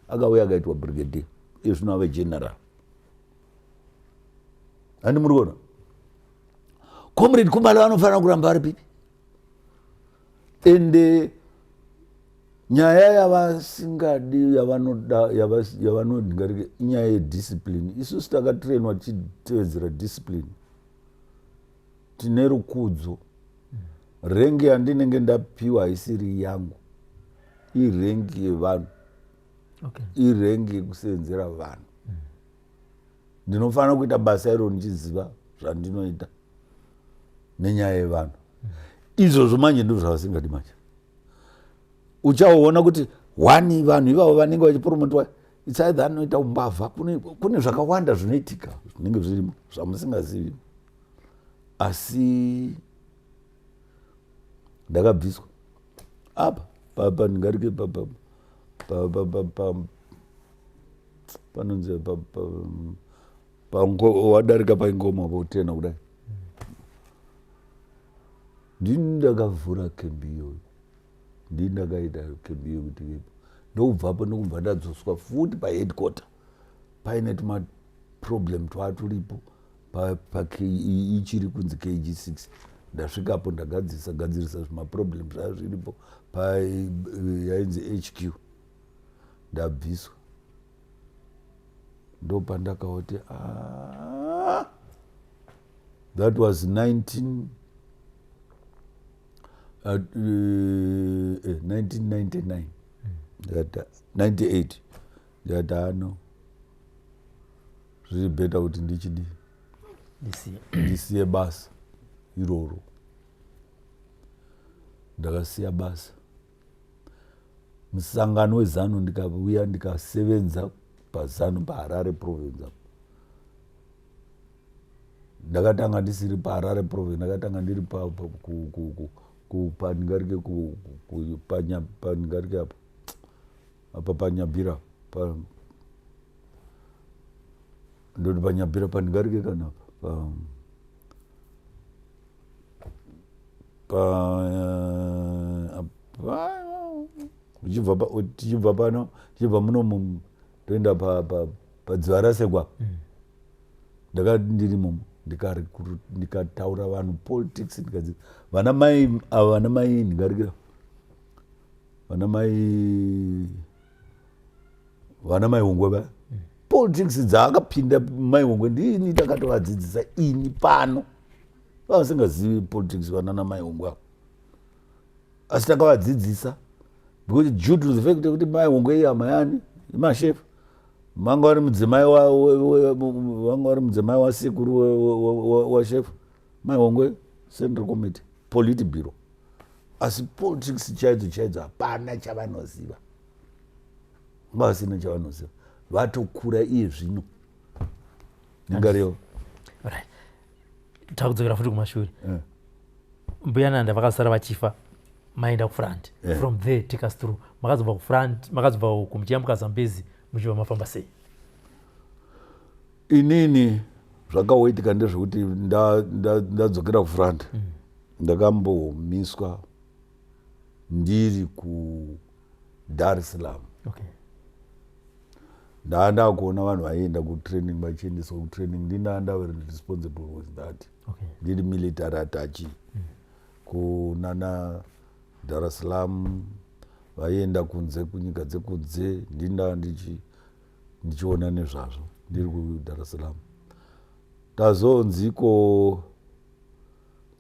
[SPEAKER 1] akauya akaitwa brigadier, iye zvino ave general. Handi muri kuona Comrade Kumalo vanofanira kuramba vari pipi? Ende nyaya yavasingadi, yavanoda, yavanodingarike, inyaya yediscipline. Isusu takatrainwa tichitevedzera discipline, tine rukudzo. Rank yandinenge ndapiwa haisiri yangu, irank yevanhu, irank yekusenzera vanhu. Ndinofanira kuita basa iro ndichiziva zvandinoita nenyaya yevanhu. Izvozvo manje ndo zvavasingadi. Manje uchaona kuti one, vanhu ivavo vanenge vachipromotwa, it's either anoita umbavha, kune zvakawanda zvinoitika zvinenge zvirimo zvamusingazivi. Asi ndakabviswa apa pandingarike panonzi wadarika paingoma potena kudai. Ndini ndakavhura kembi iyoyo, ndini ndakaita kembi iyo kuti ivepo. Ndokubvapo, ndokubva ndadzoswa futi paheadquarter paine tumaproblem twaturipo ichiri kunzi KG6. Ndasvikapo, ndagadzirisa gadzirisa zvimaproblem zvaa zviripo yainzi HQ. Ndabviswa, ndopandakaoti, ah, that was 19 1999, ndikati 98, ndikati ano zviri better kuti ndichidii, ndisiye basa iroro. Ndakasiya basa musangano weZANU, ndikauya ndikasevenza paZANU paHarare Province apo. Ndakatanga ndisiri paHarare Province, ndakatanga ndiri pandingarike pandingarike apa apa paNyabira, ndoti paNyabira pandingarike kana apa pa tichibva pano, tichibva munomu toenda padziva rasekwa. Ndakati ndiri momo, ndikataura vanhu politics, ndikadzi vana mai ava, vana mai ndingarikira, vana mai Hungwe vaya, politics dzaakapinda mai Hungwe ndini ndakatovadzidzisa ini pano. Vavasingazivi politics vanana mai Hungwe avo, asi takavadzidzisa because due to the fact yekuti mai Hungwe ihama yani imashefu, vanga vari mudzimai, vanga vari mudzimai wasekuru washefu. Mai Hungwe, Central Committee, Politburo, asi politics chaidzo chaidzo hapana chavanoziva, vanga vasina chavanoziva. Vatokura iye zvino, ndingarevo.
[SPEAKER 2] Right, takudzokera futi kumashure. Mbuya Nanda vakasara vachifa, maenda kufront. From there, take us through. Makazobva kufront, makazobva uku muchiyambuka Zambezi, muchibva mafamba sei?
[SPEAKER 1] Inini zvakaoitika ndezvekuti ndadzokera kufront, ndakambomiswa ndiri kuDar es Salaam. Ndaa ndakuona vanhu vaienda kutraining, vachiendeswa kutraining. Ndindaa ndave responsible with that. Ndiri military attache kunana Dar es Salaam, vaienda kunze, kunyika dzekunze, ndindaa ndichiona nezvazvo ndiri kuDar es Salaam. Tazonziko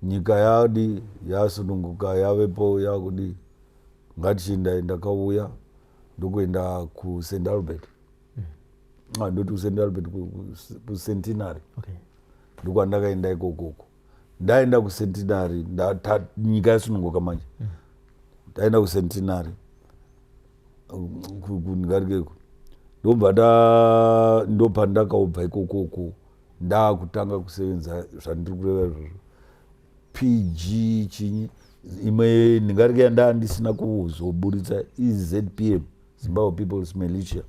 [SPEAKER 1] nyika yadi yasununguka, yavepo, yakudi ngatichiendai. Ndakauya ndokuenda kuSt Albert. Ah, ndoti kuSt Albert, kuCentenary. Ndokwandakaenda ikokoko. Ndaenda kuCentenary, nyika yasununguka manje. Ndaenda kuCentenary kungarikeko, ndobva ndopandakaubva ikokoko, ndakutanga kusevenza zvandiri kureva izvozvo, PG chinyi. Imwe ndingarike yandaa ndisina kuzoburitsa iZPM. Zimbabwe People's Militia.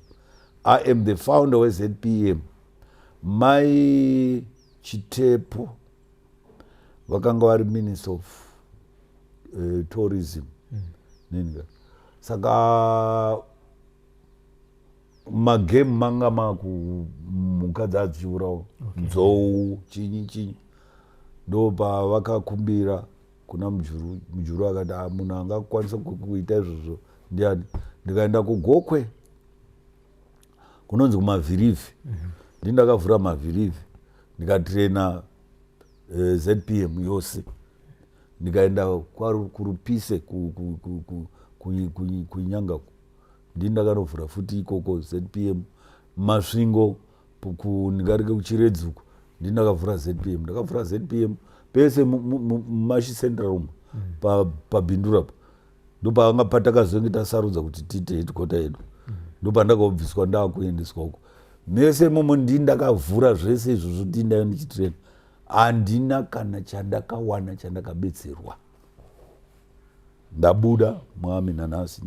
[SPEAKER 1] I am the founder weZPM. Mai Chitepo vakanga vari minister of tourism. Nini saka magame manga makumhuka dzadziurawo nzou chinyi chinyi, ndopavakakumbira kuna Mujuru. Mujuru akati, ah, munhu angakwanisa kuita izvozvo ndiani? Ndikaenda kuGokwe kunonzi kuMavhirivhi. Ndi ndakavhura Mavhirivhi, ndikatrena ZPM yose. Ndikaenda kuRupise, kuNyanga, ndi ndakanovhura futi ikoko ZPM. Masvingo, ndingarike kuChiredzuku, ndi ndakavhura ZPM. Ndakavhura ZPM pese muMashi Central umu, paBindura pa ndopanga patakazonge tasarudza kuti tiite headquarter yedu. Ndopandakabviswa ndakuendeswa uko. Mese imomo ndi ndakavhura zvese izvozvo, ndi ndaiva ndichitrena. Handina kana chandakawana chandakabetserwa. Ndabuda mwami, nanhasi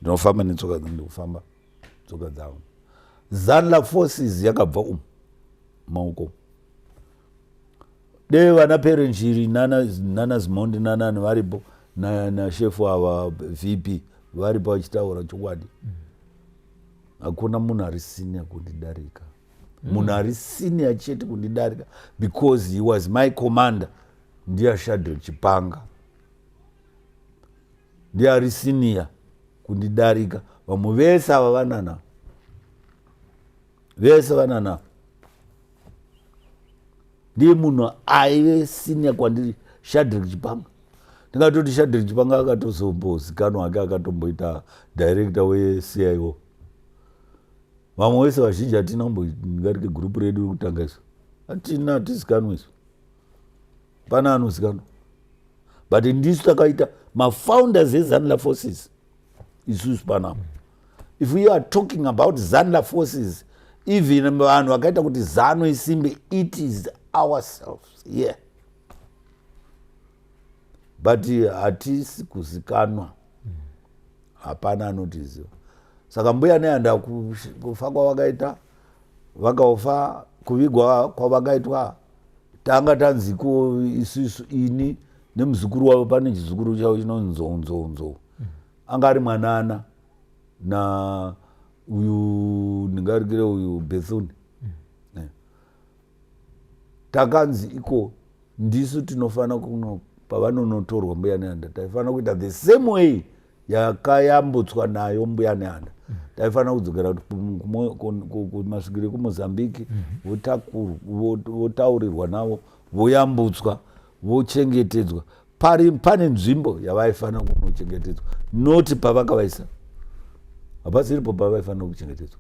[SPEAKER 1] ndinofamba netsoka, ndikufamba tsoka dzavo. Zanla Forces yakabva umu maoko dei vana Perenjiri nana Zimondi nanani varipo, nashefu ava VP varipo vachitaura chokwadi. Hakuna munhu ari senior kundidarika. Munhu ari senior chete kundidarika, because he was my commander, ndiye Shadrick Chipanga, ndiye ari senior kundidarika. Vamwe vese ava vanana, vese vanana. Ndiye munhu aive senior kwandiri, Shadrick Chipanga. Ndingatoti Shadrick Chipanga akatozombozikanwa hake, akatomboita director weCIO. Vamwe vese vazhinji hatina kumbongarike gurupu redu rekutanga isu, hatina, hatizikanwa isu, pana anozikanwa, but ndisu takaita mafounders eZanla Forces isusu panapa. If we are talking about Zanla Forces, even vanhu vakaita kuti Zano isimbe, it is ourselves here, but hatisi kuzikanwa, hapana anotiziva. Saka Mbuya Nehanda kufa kwavakaita, vakaofa, kuvigwa kwavakaitwa, tanga tanziko isusu, ini nemuzukuru wavo. Pane chizukuru chavo chinonzi Nzou, Nzou, Nzou. Anga ari mwanana na uyu, ndingarikire uyu Bethune. Takanzi iko ndisu tinofanira kuno pavanonotorwa Mbuya Nehanda, taifanira kuita the same way yakayambutswa nayo Mbuya Nehanda. Taifanira kudzokera kumasvikiro ekuMozambique, votaurirwa navo, voyambutswa, vochengetedzwa. Pari pane nzvimbo yavaifanira kunochengetedzwa, noti pavakavaisa hapasiripo pavaifanira kuchengetedzwa.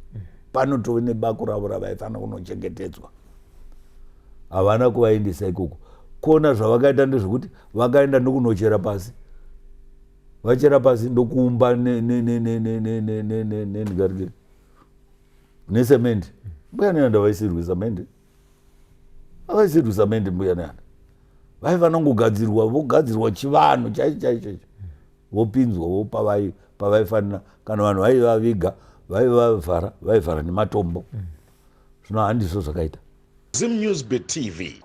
[SPEAKER 1] Panotove nebako ravo ravaifanira kunochengetedzwa. Havana kuvaendesa ikoko. Kona zvavakaita ndezvekuti vakaenda ndokunochera pasi, vachera pasi ndokuumba nendigarike nesemende. Mbuya Nehanda vaisirwe samende, avaisirwi samende. Mbuya Nehanda vaifanira kungogadzirwa, vogadzirwa chivanhu chaicho chaicho chaicho, vopinzwa vopa pavaifanira. Kana vanhu vaivaviga, vaivavhara, vaivhara nematombo. Zvino handizvo zvakaita.
[SPEAKER 6] Zim News Bit TV.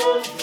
[SPEAKER 3] Thank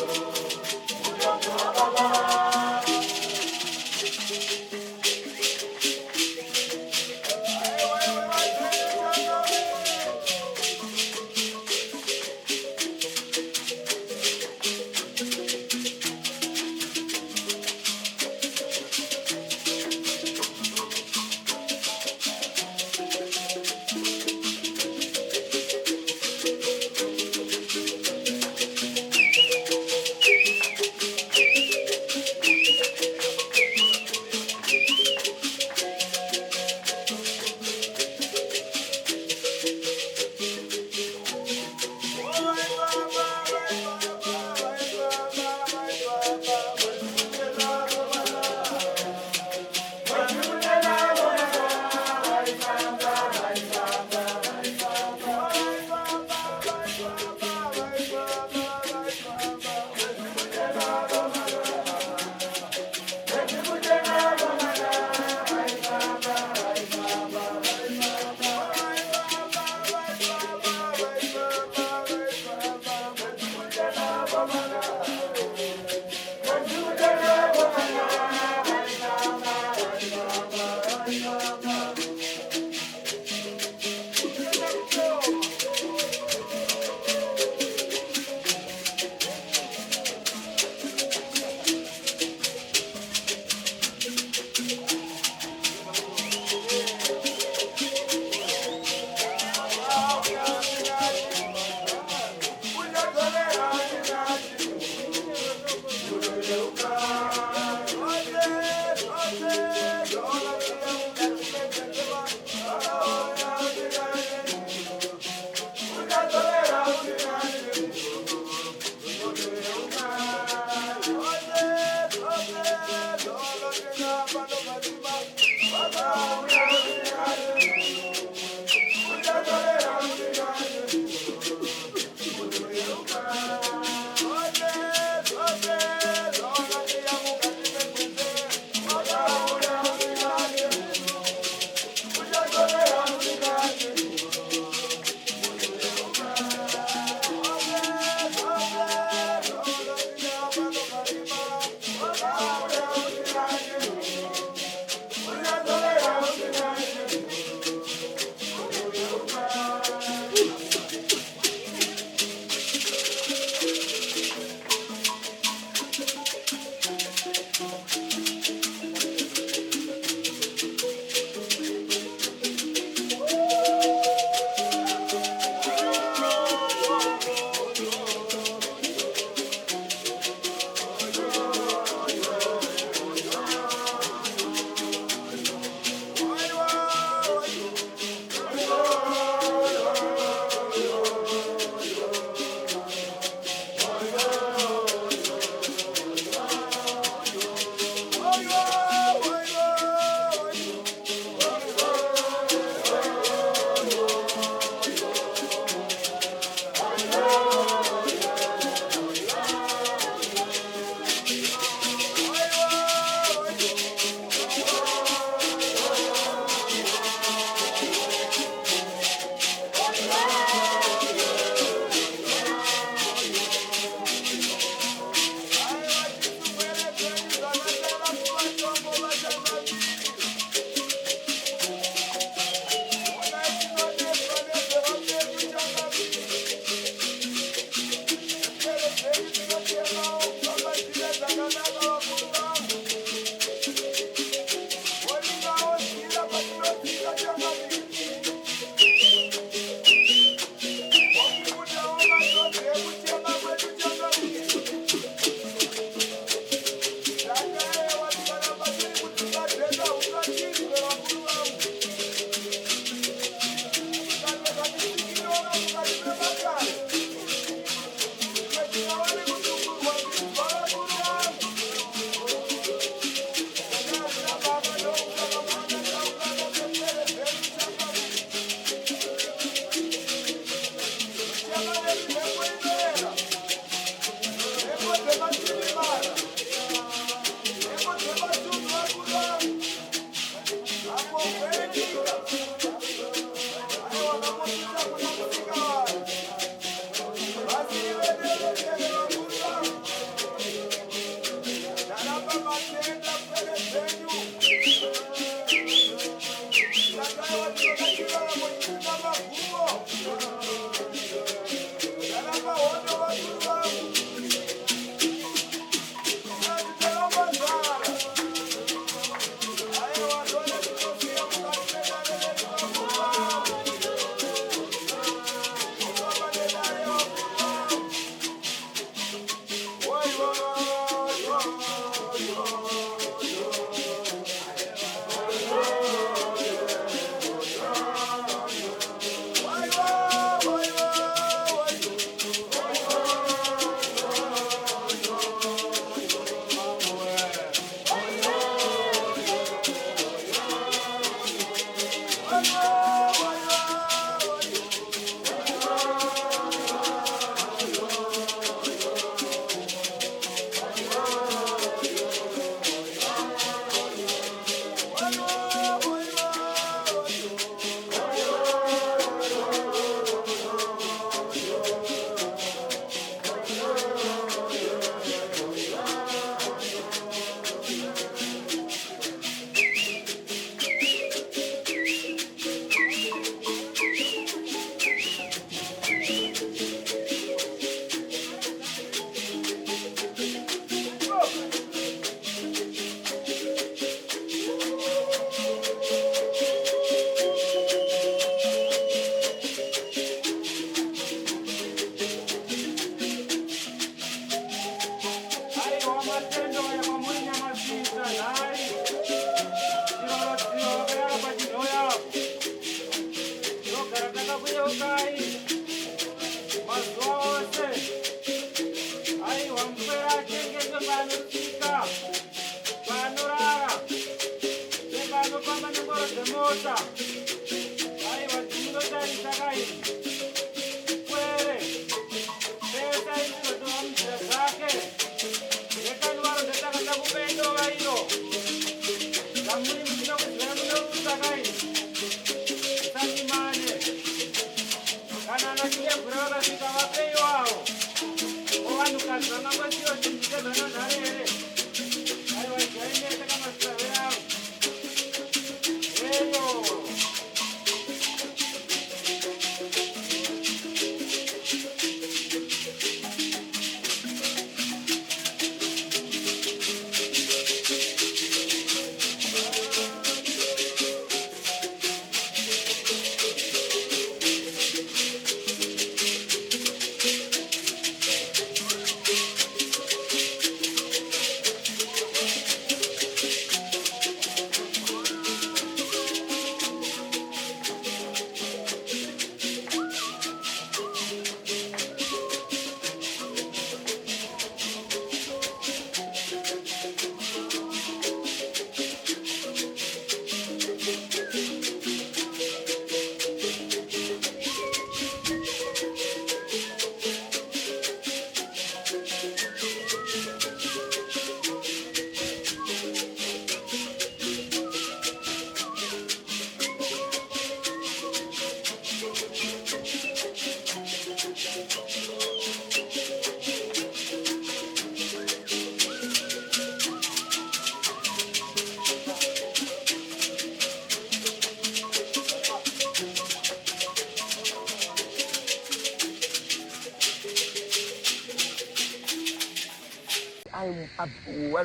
[SPEAKER 3] you.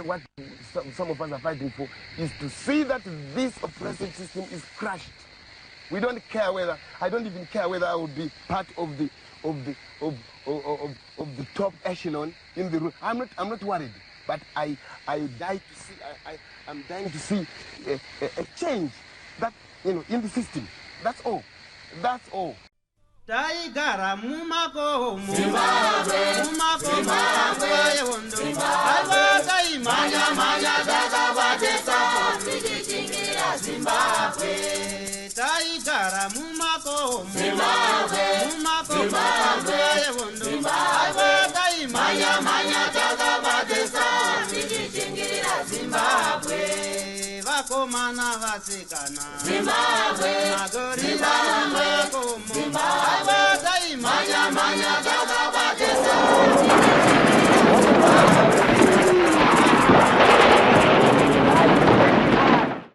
[SPEAKER 3] What some of us are fighting for is to see that this oppressive system is crushed. We don't care whether, I don't even care whether I will be part of the top echelon in the room. I'm not worried, but I die to see, I'm dying to see a change that, you know, in the system. That's all. That's all.
[SPEAKER 4] Taigara mumakomo Zimbabwe, mumakomo yehondo aiwa taimhanya mhanya takabatisa tichichingira Zimbabwe. Taigara mumakomo Zimbabwe, mumakomo yehondo aiwa taimhanya mhanya takabatisa tichichingira Zimbabwe. Vakomana vasikana Zimbabwe, magorira mumakomo.